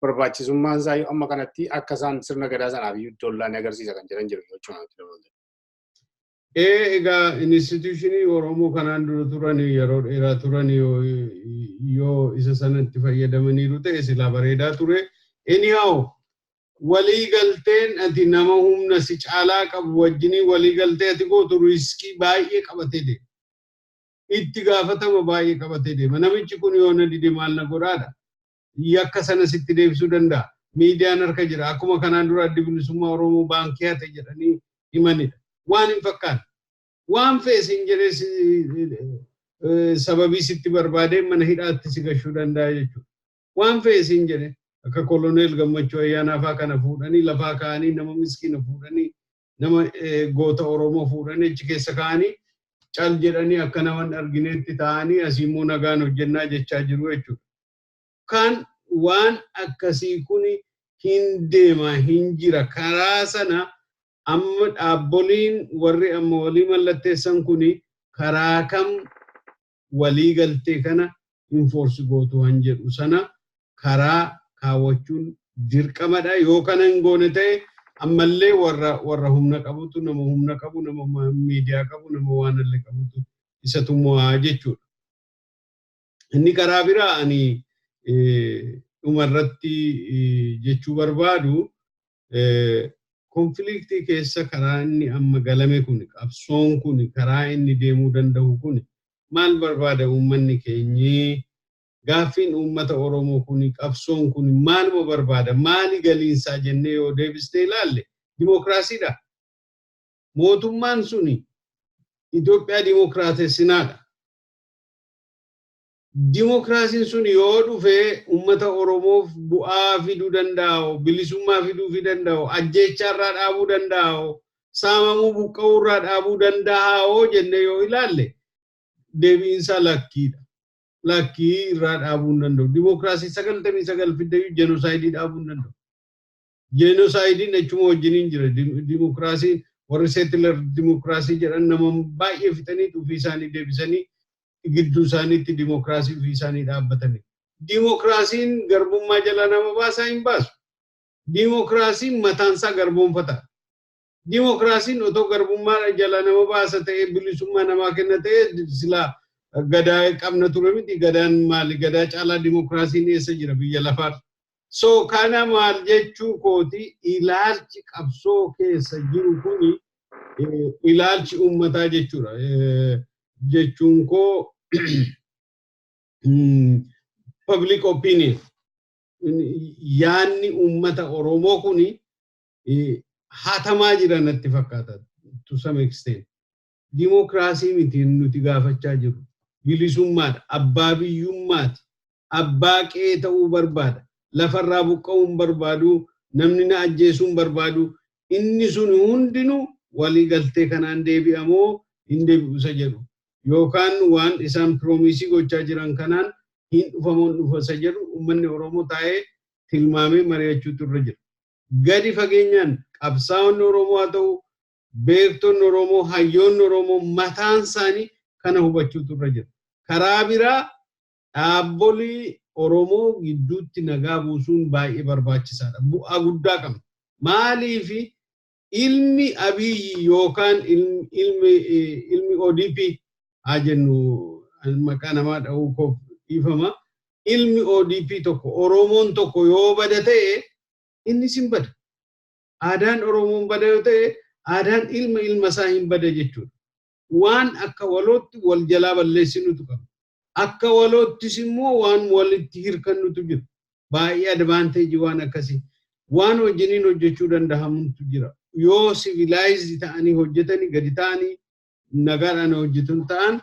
barbaachisummaan isaa amma kanatti akka isaan sirna gadaa sanaaf iyyuu dollaan agarsiisa kan jedhan jiru jechuudha. Egaa institution Oromoo kanaan dura turan, yeroo dheeraa turan, yoo isa sanatti fayyadamaniiru ta'e silaa bareedaa ture. Anyhow, walii galteen ati nama humna si caalaa qabu wajjinii walii galtee ati gootu risk baay'ee qabatee deema. Itti gaafatama baay'ee qabatee deema. Namichi kun yoo na dide maal na godhaadha? Yakka sana sitti deebisuu danda'a. Miidiyaan harka jira. Akkuma kanaan dura Addi Bilisummaa Oromoo baankii hate jedhanii himanidha. Waan hin fakkaanne. Waan feesin jedhee sababii sitti barbaadee mana hidhaatti si gashuu danda'a jechuudha. Waan feesin jedhe akka Koloneel Gammachuu Ayyaanaa fa'aa kana fuudhanii lafaa kaa'anii, nama miskiina fuudhanii, nama goota Oromoo fuudhanii achi keessa kaa'anii, cal jedhanii akka nama hin argineetti ta'anii, asii immoo nagaan hojjennaa jechaa jiru jechuudha. Kan waan akkasii kun hin deema hin jira. Karaa sana amma dhaabboliin warri amma walii mallatteessan kuni karaa kam walii galtee kana enforce gootu han jedhu sana karaa kaawwachuun dirqamadha. Yoo kana hin goone ta'e ammallee warra humna qabutu, nama humna qabu, nama miidiyaa qabu, nama waan illee qabutu isatu mo'aa jechuudha. Inni karaa biraa ani dhumarratti jechuu barbaadu, conflict keessa karaa inni amma galame kun, qabsoon kun karaa inni deemuu danda'u kun maal barbaada uummanni keenyi? Gaaffiin uummata Oromoo kun, qabsoon kun maaluma barbaada, maali galiinsaa jennee yoo deebistee ilaalle, dimookiraasiidha. Mootummaan suni Itoophiyaa dimookiraatessinaadha. Dimookiraasiin sun yoo dhufe uummata Oromoof bu'aa fiduu danda'u, bilisummaa fiduu fi danda'u, ajjeechaa irraa dhaabuu danda'u, saamamuu buqqa'uu irraa dhaabuu danda'u jennee yoo ilaalle, deebiinsaa lakkiidha. Lakkii, irraa dhaabuu hin danda'u. Dimookiraasii 99 fiddeyyuu genocide dhaabuu hin danda'u. Genocideiin achuma wajjiniin jira. Dimookiraasiin warri secular dimookiraasii jedhan nama baay'ee fixanii ofii isaanii deebisanii gidduu isaaniitti dimookiraasii ofii isaanii dhaabbatanii. Dimookiraasiin garbummaa jala nama baasaa? Hin baasu. Dimookiraasiin mataansaa garboonfata. Dimookiraasiin otoo garbummaa jala nama baasa ta'ee, bilisummaa namaa kenna ta'ee, silaa gadaa qabna ture miti. Gadaan maali? Gadaa caalaa dimookiraasiin eessa jira biyya lafaarra? So kana maal jechuu kooti, ilaalchi qabsoo keessa jiru kuni ilaalchi uummataa jechuudha. Jechuun koo public opinion, yaanni uummata Oromoo kuni Hatamaa jira natti fakkaata to some extent. Dimookiraasii miti nuti gaafachaa jiru. Bilisummaadha. Abbaa biyyummaati. Abbaa qe'ee ta'uu barbaada. Lafarraa buqqa'uu hin barbaadu. Namni na ajjeesuu hin barbaadu. Inni sun hundinuu walii galtee kanaan deebi'amoo hin deebi'u isa jedhu. Yookaan waan isaan promise gochaa jiran kanaan hin dhufamoo hin dhufa isa jedhu uummanni Oromoo taa'ee tilmaamee mari'achuutu irra jira. Gadi fageenyaan qabsaa'onni Oromoo haa ta'u, beektonni Oromoo, hayyoonni Oromoo mataan isaanii kana hubachuutu irra jira. Karaa biraa dhaabbolii Oromoo gidduutti nagaa buusuun baay'ee barbaachisaadha. Bu'aa guddaa qabna. Maaliifi ilmi Abiyyi yookaan ilmi ODP haa jennu, maqaa namaa dha'uu koof dhiifama. Ilmi ODP tokko, Oromoon tokko yoo bada ta'e, innis hin bada. Aadaan Oromoon bada yoo ta'e, aadaan ilma ilma isaa hin bada jechuudha. Waan akka walootti wal jalaa balleessinutu qaba. Akka waloottis immoo waan walitti hirkannutu jira. Baay'ee advantage waan akkasii. Waan wajjiniin hojjechuu danda'amutu jira. Yoo civilized ta'anii hojjetanii, gadi ta'anii nagaadhaan hojjetan ta'an,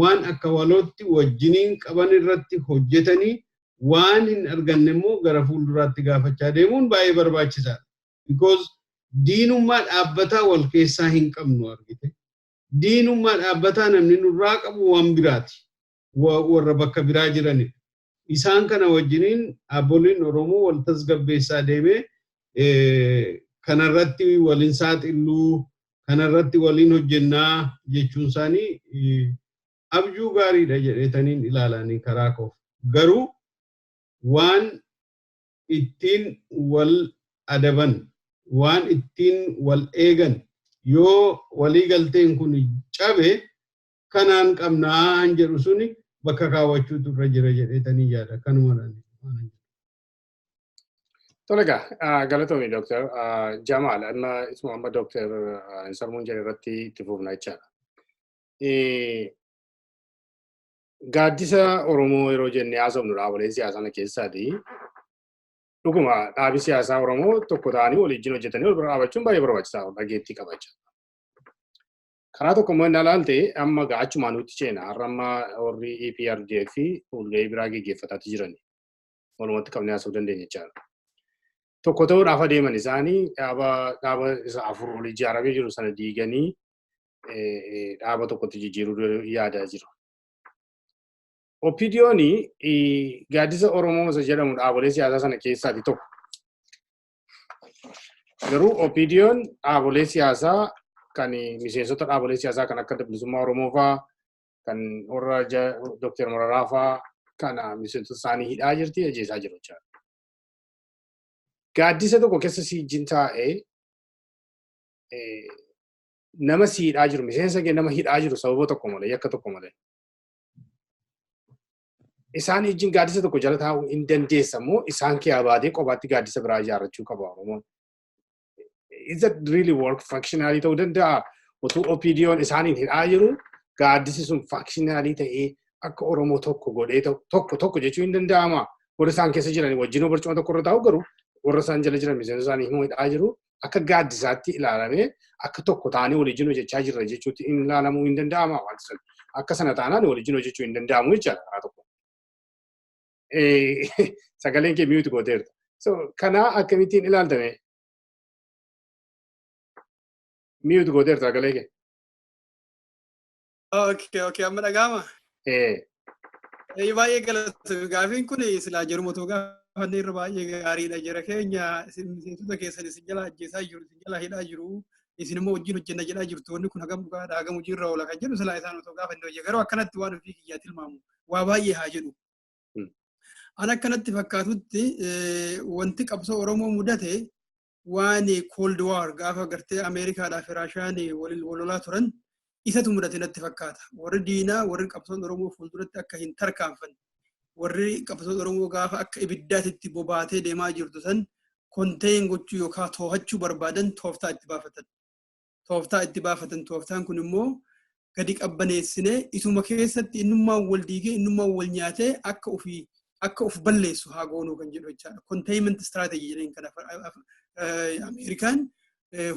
waan akka walootti wajjiniin qaban irratti hojjetanii, waan hin arganne immoo gara fuulduraatti gaafachaa deemuun baay'ee barbaachisaadha. Because diinummaa dhaabbataa wal keessaa hin qabnu, argite. Diinummaa dhaabbataa namni nurraa qabu waan biraati. Warra bakka biraa jiranidha. Isaan kana wajjiniin dhaabboliin Oromoo wal tasgabbeessaa deemee, kanarratti waliin saaxilluu, kanarratti waliin hojjennaa jechuun isaanii abjuu gaariidha jedheetaniin ilaalanii karaa koof. Garuu waan ittiin wal adaban, waan ittiin wal eegan, yoo walii galteen kun cabe kanaan qabnaa jedhu suni bakka kaawwachuutu irra jira jedheetanii yaada. Kanuma. Tole egaa, galatoomi Dooktar Jamaal. Amma isuma amma Dooktar Sarmuun jedhe irratti itti fufna jechaadha. Gaaddisa Oromoo yeroo jennee haasofnu, dhaabolee siyaasaa sana keessaati. Dhuguma dhaabi siyaasaa Oromoo tokko ta'anii waliin hojjetanii wal bira dhaabachuun baay'ee barbaachisaa, dhageettii qaba jechaadha. Karaa tokko immoo inni ilaalte, amma achumaan nutti ceena. Har'a amma warri EPRDF fi walgahii biraa geggeeffataatti jiran. Walumatti qabnee haasa'uu dandeenya jechaadha. Tokko ta'uudhaaf adeeman isaanii dhaaba isa afur ol ijaaramee jiru sana diiganii dhaaba tokkotti jijjiiruu yaadaa jiru. OPDO'n gaaddisa Oromoo isa jedhamu dhaabolee siyaasaa sana keessaati tokko. Garuu OPDO'n dhaabolee siyaasaa kan miseensota dhaabolee siyaasaa kan akka Bilisummaa Oromoo fa'aa, kan warra Dr. Mararaa fa'aa kana miseensota isaanii hidhaa jirti, ajjeesaa jiru jechaadha. Gaaddisa tokko keessa si wajjin taa'ee nama si hidhaa jiru, miseensa kee nama hidhaa jiru sababa tokko malee, yakka tokko malee. Isaan wajjin gaaddisa tokko jala taa'uu hin dandeessa moo isaan kee baatee kophaatti gaaddisa biraa ijaarrachuu qaba Oromoon? Is that really work, functionally ta'uu danda'a? Utuu OPDO'n isaaniin hidhaa jiru, gaaddisi sun functionally ta'ee akka Oromoo tokko godhee tokko tokko jechuu hin danda'ama. Warra isaan keessa jiran wajjin barcuma tokko irra taa'u, garuu warra isaan jala jiran miseensa isaanii himuu hidhaa jiru, akka gaaddisaatti ilaalamee akka tokko ta'anii waliin hojjechaa jirra jechuutti hin ilaalamuu hin danda'ama wanti sun. Akka sana taanaan waliin hojjechuu hin danda'amu jechaadha karaa tokko. Sagaleen kee mute gooteerta. So kanaa akkamittiin ilaaltame? Mute gooteerta sagalee kee. Okay, amma dhaga'ama? Ee. Baay'ee galatoomi. Gaafiin kun silaa jiruma otoo gaafanne irra baay'ee gaariidha. Jara keenya miseensota keessan isin jala ajjeesaa jiru, isin jala hidhaa jiru, isin immoo wajjin hojjenna jedhaa jirtu. Wanni kun hagam dhugaadha, hagam hojiirra oola kan jedhu silaa isaan otoo gaafanne hojii. Garuu akkanatti waan ofii kiyyaa tilmaamu waa baay'ee haa jedhu. An akkanatti fakkaatutti, wanti qabsoo Oromoo mudate waan Cold War gaafa gartee Ameerikaadhaa fi Raashaan waliin lolaa turan isatu mudate natti fakkaata. Warri diinaa, warri qabsoon Oromoo fuulduratti akka hin tarkaanfanne, warri qabsoon Oromoo gaafa akka ibiddaatitti bobaatee deemaa jirtu san contain gochuu yookaan to'achuu barbaadan tooftaa itti baafatan. Tooftaa itti baafatan. Tooftaan kun immoo gadi qabbaneessinee isuma keessatti innummaan wal diigee, innummaan wal nyaatee akka ofii akka of balleessu haa goonuu kan jedhu jechaadha. Containment strategy jedheen kana. Ameerikaan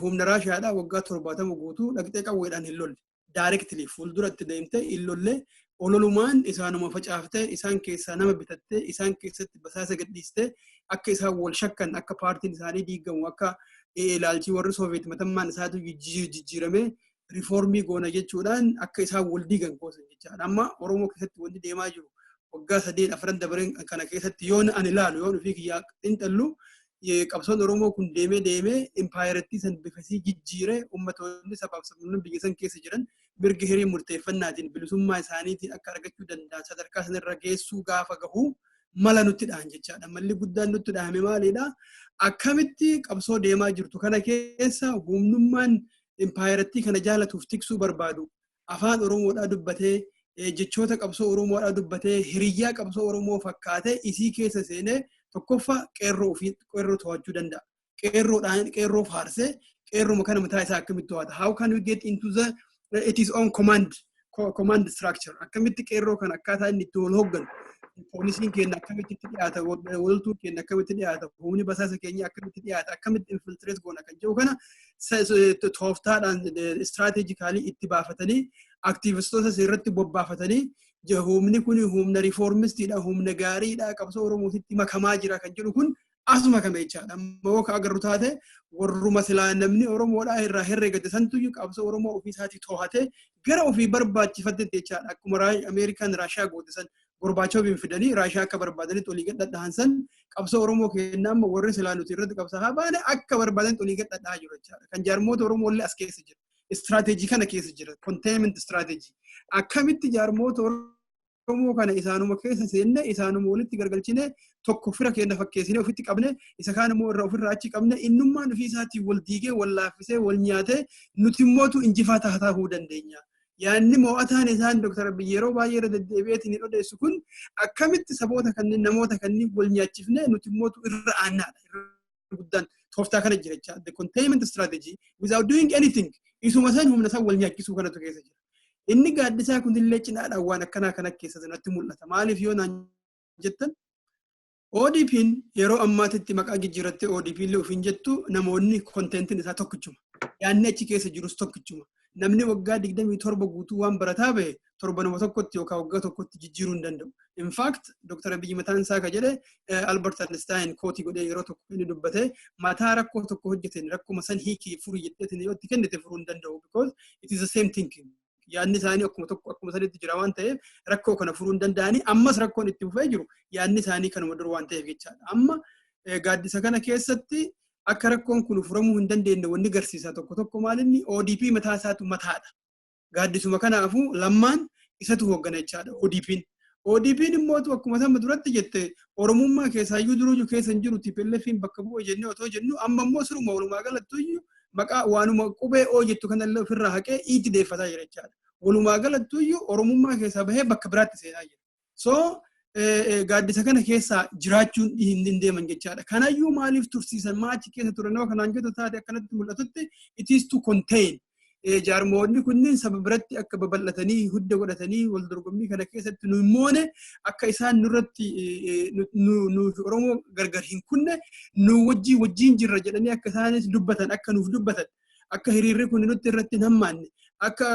humna Raashiyaadhaa waggaa 70 guutuu dhaqxee qawweedhaan hin lolle. Directly fuulduratti deemtee hin lolle. Ololumaan isaanuma facaaftee, isaan keessaa nama bitattee, isaan keessatti basaasa gadhiistee, akka isaan wal shakkan, akka paartiin isaanii diigamu, akka ilaalchi warri Sooviyeet matammaan isaatu jijjiiramee riifoormii goona jechuudhaan akka isaan wal diigan goosan jechaadha. Amma Oromoo keessatti wanti deemaa jiru waggaa sadeen afran dabareen kana keessatti yoon ani ilaalu, yoon ofii kiyyaa xiinxallu, qabsoon Oromoo kun deemee deemee impaayerattii san bifasii jijjiiree ummatoonni sabaaf sablammoonni biyya san keessa jiran mirga hiree murteeffannaatiin bilisummaa isaaniitiin akka argachuu danda'an sadarkaa sanarra geessuu gaafa gahu mala nutti dhahan jechaadha. Malli guddaan nutti dhahame maalidha? Akkamitti qabsoo deemaa jirtu kana keessa humnummaan impaayerattii kana jaalatuuf tiksuu barbaadu afaan Oromoodhaa dubbatee, jechoota qabsoo Oromoodhaa dubbatee, hiriyyaa qabsoo Oromoo fakkaatee isii keessa seenee tokkoffaa qeerroo ofii qeerroo to'achuu danda'a. Qeerroodhaan qeerroo faarsee qeerroo kana mataa isaa akkamitti to'ata? How can we get into the it is on command structure? Akkamitti qeerroo kana akkaataa inni itti wal hoogganu, poolisiin keenya akkamitti itti dhiyaata, waltuun keenya akkamitti dhiyaata, humni basaasa keenya akkamitti dhiyaata, akkamitti infiltrate goona kan jedhu kana tooftaadhaan strategically itti baafatanii, aktiivistoota irratti bobbaafatanii, humni kun humna riifoormistiidha, humna gaariidha, qabsoo Oromootitti makamaa jira kan jedhu kun asuma kame jechaadha. Amma yoo ka agarru taate warruma silaa namni Oromoodhaa irraa herregate santuyyuu qabsoo Oromoo ofii isaatii to'atee gara ofii barbaachifate jechaadha. Akkuma Ameerikaan Raashiyaa goote san Gorbaachoviin fidanii Raashiyaa akka barbaadanitti olii gad dhadhahan san, qabsoo Oromoo kennaa amma warri silaa nuti irratti qabsaa'aa baane akka barbaadanitti olii gad dhadhahaa jiru jechaadha. Kan jaarmoota Oromoo illee as keessa jira. Istiraatejii kana keessa jira. Containment strategy. Akkamitti jaarmoota Oromoo kana isaanuma keessa seenne, isaanuma walitti gargalchine, tokko fira keenya fakkeessine ofitti qabne, isa kaan immoo irraa ofirraa achi qabne, innummaan ofii isaatiin wal diigee, wal laaffisee, wal nyaatee nuti immootu injifataa ta'uu dandeenya. Yaanni mo'ataan isaan Dr. Abiy yeroo baay'ee irra deddeebi'eetiin hin odeessu kun akkamitti saboota kanneen, namoota kanneen wal nyaachifne nuti immootu irra aannaadha. Irra guddaan tooftaa kana jira jecha. The containment strategy without doing anything isuma san humna san wal nyaachisuu kanatu keessa jira. Inni gaaddisaa kunillee cinaadhaan waan akkanaa kana keessa natti mul'ata. Maaliif yoo naan jettan, ODP'n yeroo ammaatitti maqaa jijjiirrattee ODP illee ofiin jettu, namoonni contentiin isaa tokkichuma. Yaanni achi keessa jirus tokkichuma. Namni waggaa 27 guutuu waan barataa bahe torbanuma tokkotti yookaan waggaa tokkotti jijjiiruu hin danda'u. In fact, Dr. Abiyyi mataan isaa ka jedhe Albert Einstein quote godhee yeroo tokko inni dubbate, mataa rakkoo tokko hojjeteen rakkuma san hiikii furii jetteetiin yoo itti kennite furuu hin danda'u, because it is the same thinking. Yaadni isaanii akkuma tokko akkuma sanitti jira waan ta'eef rakkoo kana furuu hin danda'anii. Ammas rakkoon itti fufee jiru yaadni isaanii kanuma dur waan ta'eef jechaadha. Amma gaaddisa kana keessatti akka rakkoon kun furamuu hin dandeenye wanni garsiisa tokko tokko maalinni ODP mataa isaatu mataadha. Gaaddisuma kanaafuu Lammaan isatu hooggana jechaadha ODP'n. ODP'n immoo akkuma sama duratti jette Oromummaa keessaayyuu duruyyuu keessa hin jiru. TPLF'n bakka bu'e jennee otoo jennu, amma immoo siruma walumaa galattuyyuu maqaa waanuma qubee O jettu kanallee ofirraa haqee iitti deeffataa jira jechaadha. Walumaa galattuyyuu Oromummaa keessaa bahee bakka biraatti seenaa jira. So gaaddisa kana keessa jiraachuun hin deeman jechaadha. Kanayyuu maaliif tursiisan, maa achi keessa turan nama kanaan jettu taate, akkanatti mul'atutti it is to contain. Jaarmoonni kunniin saba biratti akka babal'atanii hudda godhatanii wal dorgommii kana keessatti nu immoone, akka isaan nurratti nu Oromoo gargar hin kunne, nu wajjii wajjiin jirra jedhanii akka isaanis dubbatan, akka nuuf dubbatan, akka hiriirri kun nutti irratti hin hammaanne, akka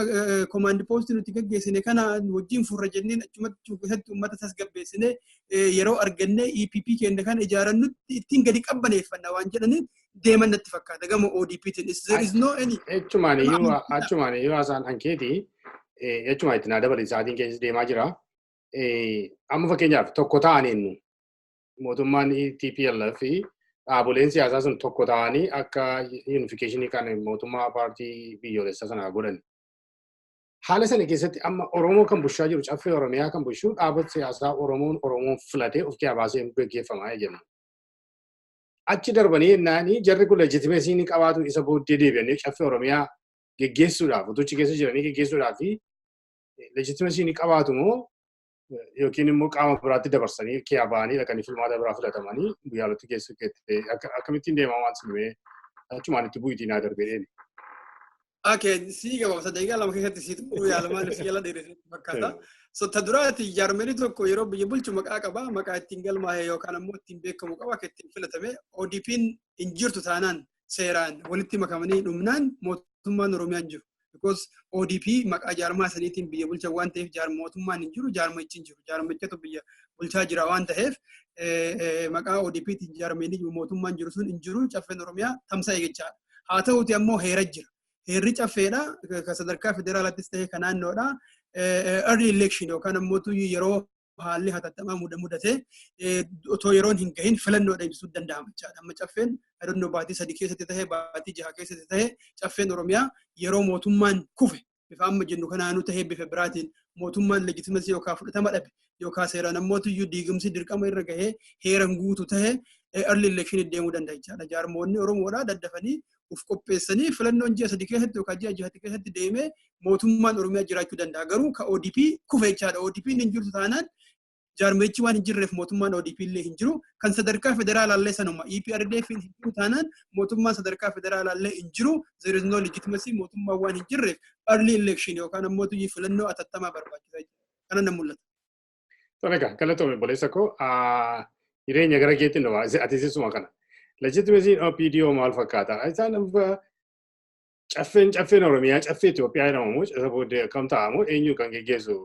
command post nuti gaggeessine kana wajjin furra jenneen achumatti keessatti uummata tasgabbeessine yeroo arganne EPP keenya kana ijaarannutti ittiin gadi qabbaneeffanna waan jedhaniin deeman natti fakkaata gama ODPtiin. There is no any. Achumaan iyyuu haasaan hankeeti jechumaan itti naa dabale, sa'aatiin keessa deemaa jira. Amma fakkeenyaaf tokko ta'aniin mootummaan TPLF fi dhaaboleen siyaasaa sun tokko ta'anii akka unification kan mootummaa paartii biyyoolessaa sanaa godhan. Haala sana keessatti amma Oromoo kan bulchaa jiru, Caffee Oromiyaa kan bulchu, dhaabota siyaasaa Oromoon Oromoon filatee of keessaa baasee gaggeeffamaa jenna. Achi darbanii yennaanii jarri kun legitimacy ni qabaatu isa booddee deebi'anii Caffee Oromiyaa geggeessuudhaaf, utuu achi keessa jiranii geggeessuudhaaf legitimacy ni qabaatu moo yookiin immoo qaama biraatti dabarsanii keessaa ba'anii dhaqanii filmaata biraa filatamanii guyyaalatti keessa akkamittiin deemaa waan simee achumaan itti bu'iitii naa darbee deemi. Okay, si gabaabsa, daqiiqaa 2 keessatti si xumuruu yaala, maaliif si jala dheeresse fakkaata. So ta duraati, jaarmeni tokko yeroo biyya bulchu maqaa qaba, maqaa ittiin galmaa'e yookaan ammoo ittiin beekamu qaba, akka ittiin filatame. ODP'n hin jirtu taanaan, seeraan walitti makamanii dhumnaan, mootummaan Oromiyaa hin jiru. Because ODP maqaa jaarmaa saniitiin biyya bulchan waan ta'eef, mootummaan hin jiru, jaarmichi hin jiru. Jaarmichatu biyya bulchaa jira waan ta'eef, maqaa ODP'tiin jaarmeni mootummaan jiru sun hin jiru, Caffeen Oromiyaa tamsa'e jechaadha. Haa ta'uti ammoo heera jira. Heerri caffeedha, kan sadarkaa federaalaattis ta'e kan naannoodha. Early election yookaan ammoo yeroo haalli hatattamaa mudate otoo yeroon hin gahin filannoo deemsisuu danda'ama jechaadha. Amma caffeen yaadannoo baatii 3 keessatti ta'e, baatii 6 keessatti ta'e, Caffeen Oromiyaa yeroo mootummaan kufe, bifa amma jennu kanaanuu ta'ee bifa biraatiin, mootummaan legitimacy yookaan fudhatama dhabe yookaan seeraan ammootiyyuu diigumsi dirqama irra gahee heeran guutu ta'e, early election deemuu danda'a jechaadha. Jaarmoonni Oromoodhaa daddafanii uf qopheessanii filannoon ji'a 3 keessatti yookaan ji'a 6 keessatti deemee mootummaan Oromiyaa jiraachuu danda'a. Garuu ka ODP kufe jechaadha. ODP hin jirtu taanaan, jaarmichi waan hin jirreef mootummaan ODP illee hin jiru. Kan sadarkaa federaalaallee sanuma. EPRDF hin jiru taanaan, mootummaan sadarkaa federaalaallee hin jiru. There is no legitimacy, mootummaan waan hin jirreef early election yookaan ammoo filannoo atattamaa barbaachisa jechuudha. Kana nan mul'ata. Tole egaa, galatoome obboleessa koo. Jireenya gara keetti dhufa, ati sisuma kana. Legitimacy OPDO maal fakkaata? Isaan caffeen Oromiyaa Caffee Itoophiyaa jedhamamu isa booddee akkam ta'amu, eenyu kan geggeessu?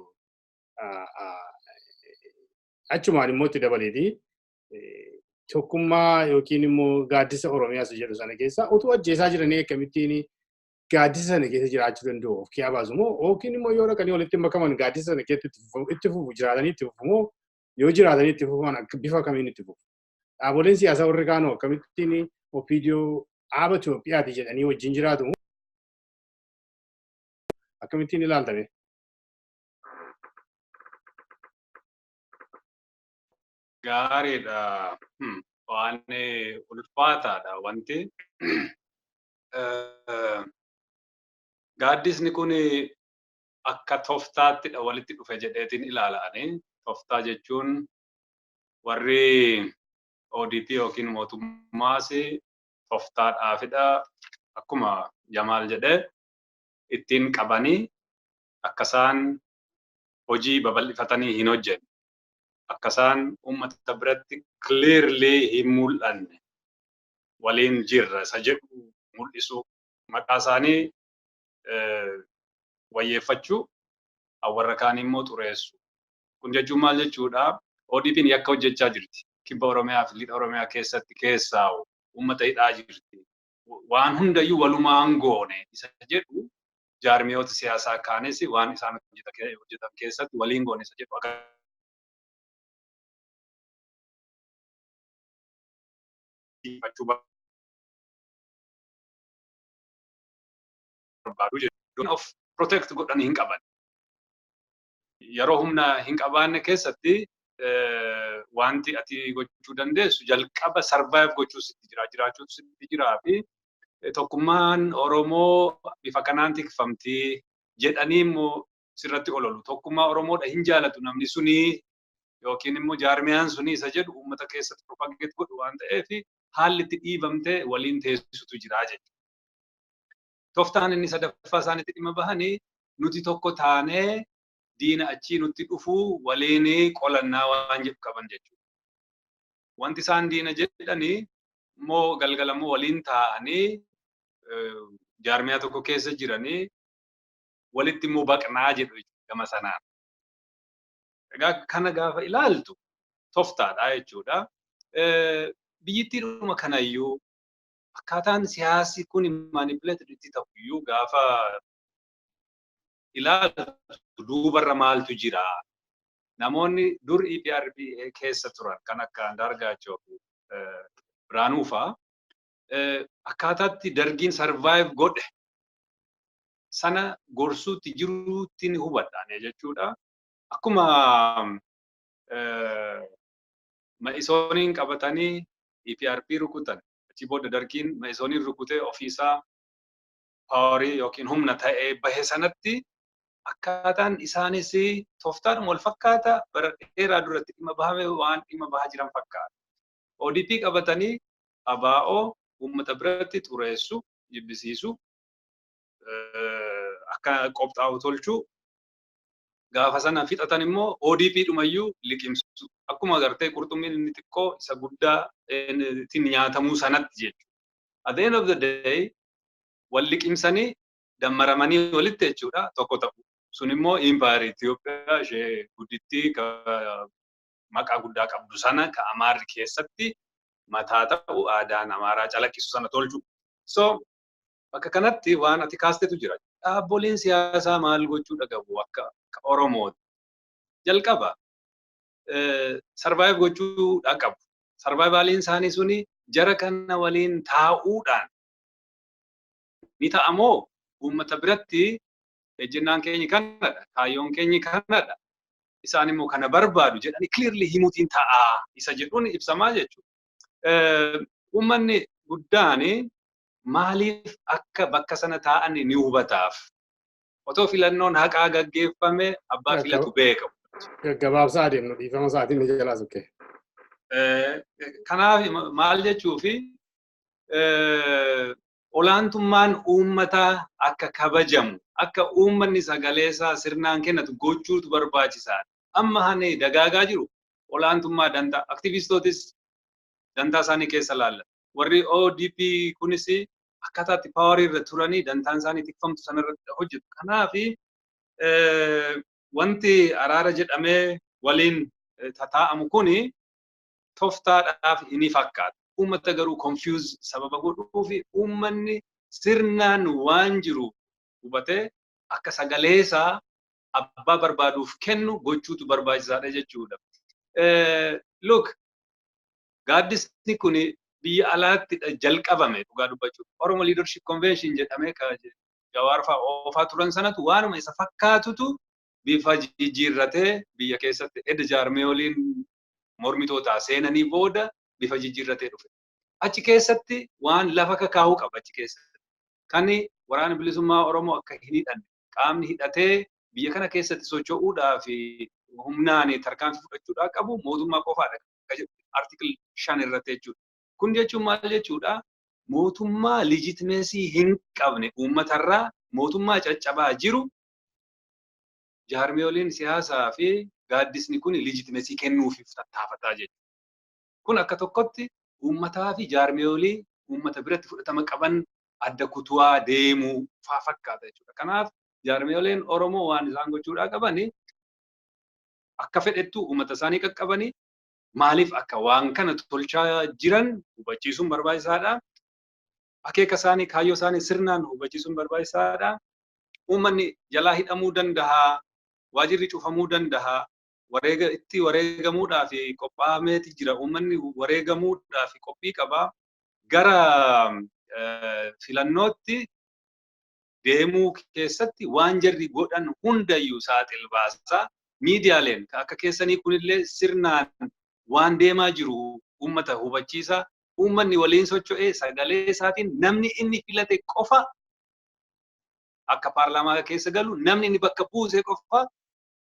Achumaan immoo itti dabaleeti, tokkummaa yookiin immoo gaaddisa Oromiyaas jedhu sana keessa utuu ajjeesaa jiranii akkamittiin gaaddisa sana keessa jiraachuu danda'u? Of kiyaa baasu moo, yookiin immoo yoo dhaqanii walitti makaman gaaddisa sana keessatti itti fufu, jiraatanii itti fufu moo, yoo jiraatanii itti fufan bifa kamiin itti fufu? Dhaaboleen siyaasaa warri kaanoo akkamittiin OPDO dhaaba Itoophiyaati jedhanii wajjin jiraatu? Akkamittiin ilaaltame? Gaariidha. Waan ulfaataadha wanti. Gaaddisni kun akka toftaattidha walitti dhufe jedheetiin ilaalanii. Toftaa jechuun warri ODP yookiin mootummaas toftaadhaafidha. Akkuma Jamaal jedhee, ittiin qabanii akka isaan hojii babal'ifatanii hin hojjenne. Akka isaan uummata biratti clearly hin mul'anne, waliin jirra isa jedhu mul'isu, maqaa isaanii wayyeeffachuu, warra kaan immoo xureessu. Kun jechuun maal jechuudha? ODP'n yakka hojjechaa jirti. Kibba Oromiyaa fi Lixa Oromiyaa keessatti keessaa uummata hidhaa jirti. Waan hundayyuu walumaan goone isa jedhu, jaarmiyoota siyaasaa kaanis waan isaan hojjetan keessatti waliin goone isa jedhu agarsiifachuu barbaadu jechuudha. Of protect godhanii hin qaban. Yeroo humna hin qabaanne keessatti wanti ati gochuu dandeessu jalqaba survive gochuu sitti jira, jiraachuu sitti jiraa fi tokkummaan Oromoo bifa kanaan tikfamtii jedhanii immoo sirratti ololu. Tokkummaa Oromoodha hin jaalatu namni sunii yookiin immoo jaarmiyaan sunii isa jedhu uummata keessatti propagate godhu waan ta'eef, haalli itti dhiibamtee waliin teessutu jira jechuudha. Toftaan inni sadaffaa isaanitti dhimma bahanii, nuti tokko taanee diina achii nutti dhufuu waliin qolannaa waan jedhu qaban jechuudha. Wanti isaan diina jedhanii immoo galgala immoo waliin taa'anii jaarmiyaa tokko keessa jiranii walitti immoo baqnaa jedhu gama sanaan. Egaa kana gaafa ilaaltu toftaadha jechuudha. Biyyittiidhuma kanayyuu akkaataan siyaasi kun manipulated itti ta'uyyuu gaafa ilaaltu, duubarra maaltu jira? Namoonni dur EPRP keessa turan kan akka Andaargaachoo fi Biraanuu fa'aa akkaataatti dargiin survive godhe sana gorsuutti jiruutti ni hubadhaan jechuudha. Akkuma Ma'isooniin qabatanii EPRP rukutan, achi booda dargiin Ma'isooniin rukutee ofiisaa power yookiin humna ta'ee bahe sanatti, akkaataan isaanis tooftaadhuma wal fakkaata bara dheeraa duratti dhimma bahame waan dhimma bahaa jiran fakkaata. ODP qabatanii ABO uummata biratti xureessu, jibbisiisu. Akka qophaa'u tolchuu, gaafa sana fixatan immoo ODP dhumayyuu liqimsu. Akkuma agartee qurxummiin inni xiqqoo isa guddaa ittiin nyaatamuu sanatti jechuudha. At the end of the day wal liqimsanii dammaramanii walitti jechuudha tokko ta'u. Sun immoo impaayera Itoophiyaa ishee guddittii maqaa guddaa qabdu sana ka Amaarri keessatti mataa ta'u, aadaan Amaaraa calaqqisu sana tolchu. So bakka kanatti waan ati kaastetu jira. Dhaabboleen siyaasaa maal gochuu qabu akka Oromooti? Jalqaba survive gochuu qabu. Survivaliin isaanii suni jara kana waliin taa'uudhaan ni ta'amoo, uummata biratti ejjennaan keenya kanadha, kaayyoon keenya kanadha, isaan immoo kana barbaadu jedhanii clearly himuutiin ta'aa isa jedhuun ibsamaa jechuudha. Uummanni guddaan maaliif akka bakka sana taa'an ni hubataaf. Otoo filannoon haqaa gaggeeffame abbaa filatu beeka. Gaggabaabsaa adeemnu, dhiifama, isaatiin ni jalaa sukkee. Kanaaf maal jechuufi, olaantummaan uummataa akka kabajamu, akka uummanni sagalee isaa sirnaan kennatu gochuutu barbaachisaadha. Amma hani dagaagaa jiru olaantummaa dantaa aktivistootis dantaa isaanii keessa laalla. Warri ODP kunis akkaataa itti powerii irra turanii dantaan isaanii tikfamtu sanarratti hojjetu. Kanaaf wanti araara jedhamee waliin tataa'amu kuni toftaadhaaf ni fakkaata. Uummata garuu confuse sababa godhuu fi uummanni sirnaan waan jiru hubatee akka sagaleesaa abbaa barbaaduuf kennu gochuutu barbaachisaadha jechuudha. Look, gaaddisni kun biyya alaatti jalqabame dhugaa dubbachuuf. Oromo Leadership Convention jedhamee Jawaar fa'aa oofaa turan sanatu waanuma isa fakkaatutu bifa jijjiirratee biyya keessatti edda jaarmeewoliin mormitootaa seenanii booda bifa jijjiirratee dhufe. Achi keessatti waan lafa kakaa'uu qaba achi keessatti. Kan Waraana Bilisummaa Oromoo akka hin hidhanne, qaamni hidhatee biyya kana keessatti socho'uudhaa fi humnaan tarkaanfii fudhachuudhaa qabu mootummaa qofaadha. Article 5 irratti jechuudha. Kun jechuun maal jechuudha? Mootummaa legitimacy hin qabne, uummatarraa mootummaa caccabaa jiru, jaarmeewoliin siyaasaa fi gaaddisni kun legitimacy kennuufiif tattaafataa jechuudha. Kun akka tokkotti uummataa fi jaarmeewolii uummata biratti fudhatama qaban adda kutuwaa deemuu faa fakkaata jechuudha. Kanaaf jaarmeewoleen Oromoo waan isaan gochuudhaa qabani, akka fedhettu uummata isaanii qaqqabanii maaliif akka waan kana tolchaa jiran hubachiisuun barbaachisaadha. Akeeka isaanii, kaayyoo isaanii sirnaan hubachiisuun barbaachisaadha. Uummanni jalaa hidhamuu danda'a, waajirri cufamuu danda'a, wareega itti wareegamuudhaaf qophaa'ameeti jira. Uummanni wareegamuudhaaf qophii qaba. Gara filannootti deemuu keessatti waan jarri godhan hundayyuu saaxil baasaa. Miidiyaaleen akka keessanii kunillee sirnaan waan deemaa jiru uummata hubachiisa. Uummanni waliin socho'ee sagalee isaatiin namni inni filate qofa akka paarlaamaa keessa galu, namni inni bakka buuse qofa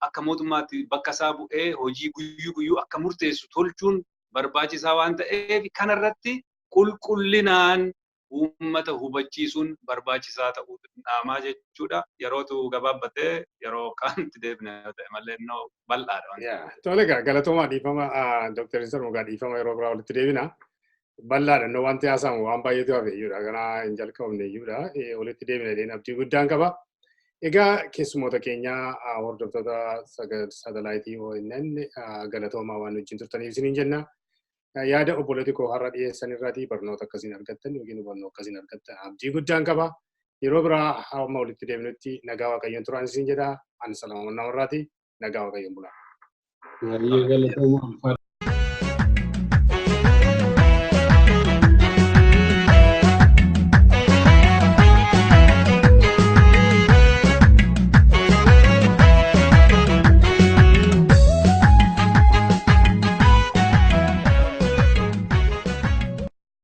akka mootummaatti bakka isaa bu'ee hojii guyyuu guyyuu akka murteessu tolchuun barbaachisaa waan ta'eef, kanarratti qulqullinaan uummata hubachiisuun barbaachisaa ta'uu dhaamaa jechuudha. Yerootu gabaabbatee yeroo kaanitti deebine ta'e malee innoo bal'aadha. Tole egaa, galatoomaa, dhiifama Dr. Sarmugaa, dhiifama, yeroo biraa walitti deebina. Bal'aadha, innoo wanti haasamu waan baay'eetu hafe iyyuudha. Kanaa hin jalqabne iyyuudha. Walitti deebina deena abdii guddaan qaba. Egaa keessummoota keenyaa, hordoftoota saatalaayitii ONN, galatoomaa waan wajjin turtaniif isiniin jenna. Yaada obboleetti koo har'a dhiyeessan irraatii barnoota akkasiin argattan yookiin hubannoo akkasiin argattan abdii guddaan qaba. Yeroo biraa hamma walitti deebinutti nagaa Waaqayyoon turaan isin jedha. Ani Salamoon Namarraati. Nagaa Waaqayyoon bulaa. Baay'ee galatoomaa.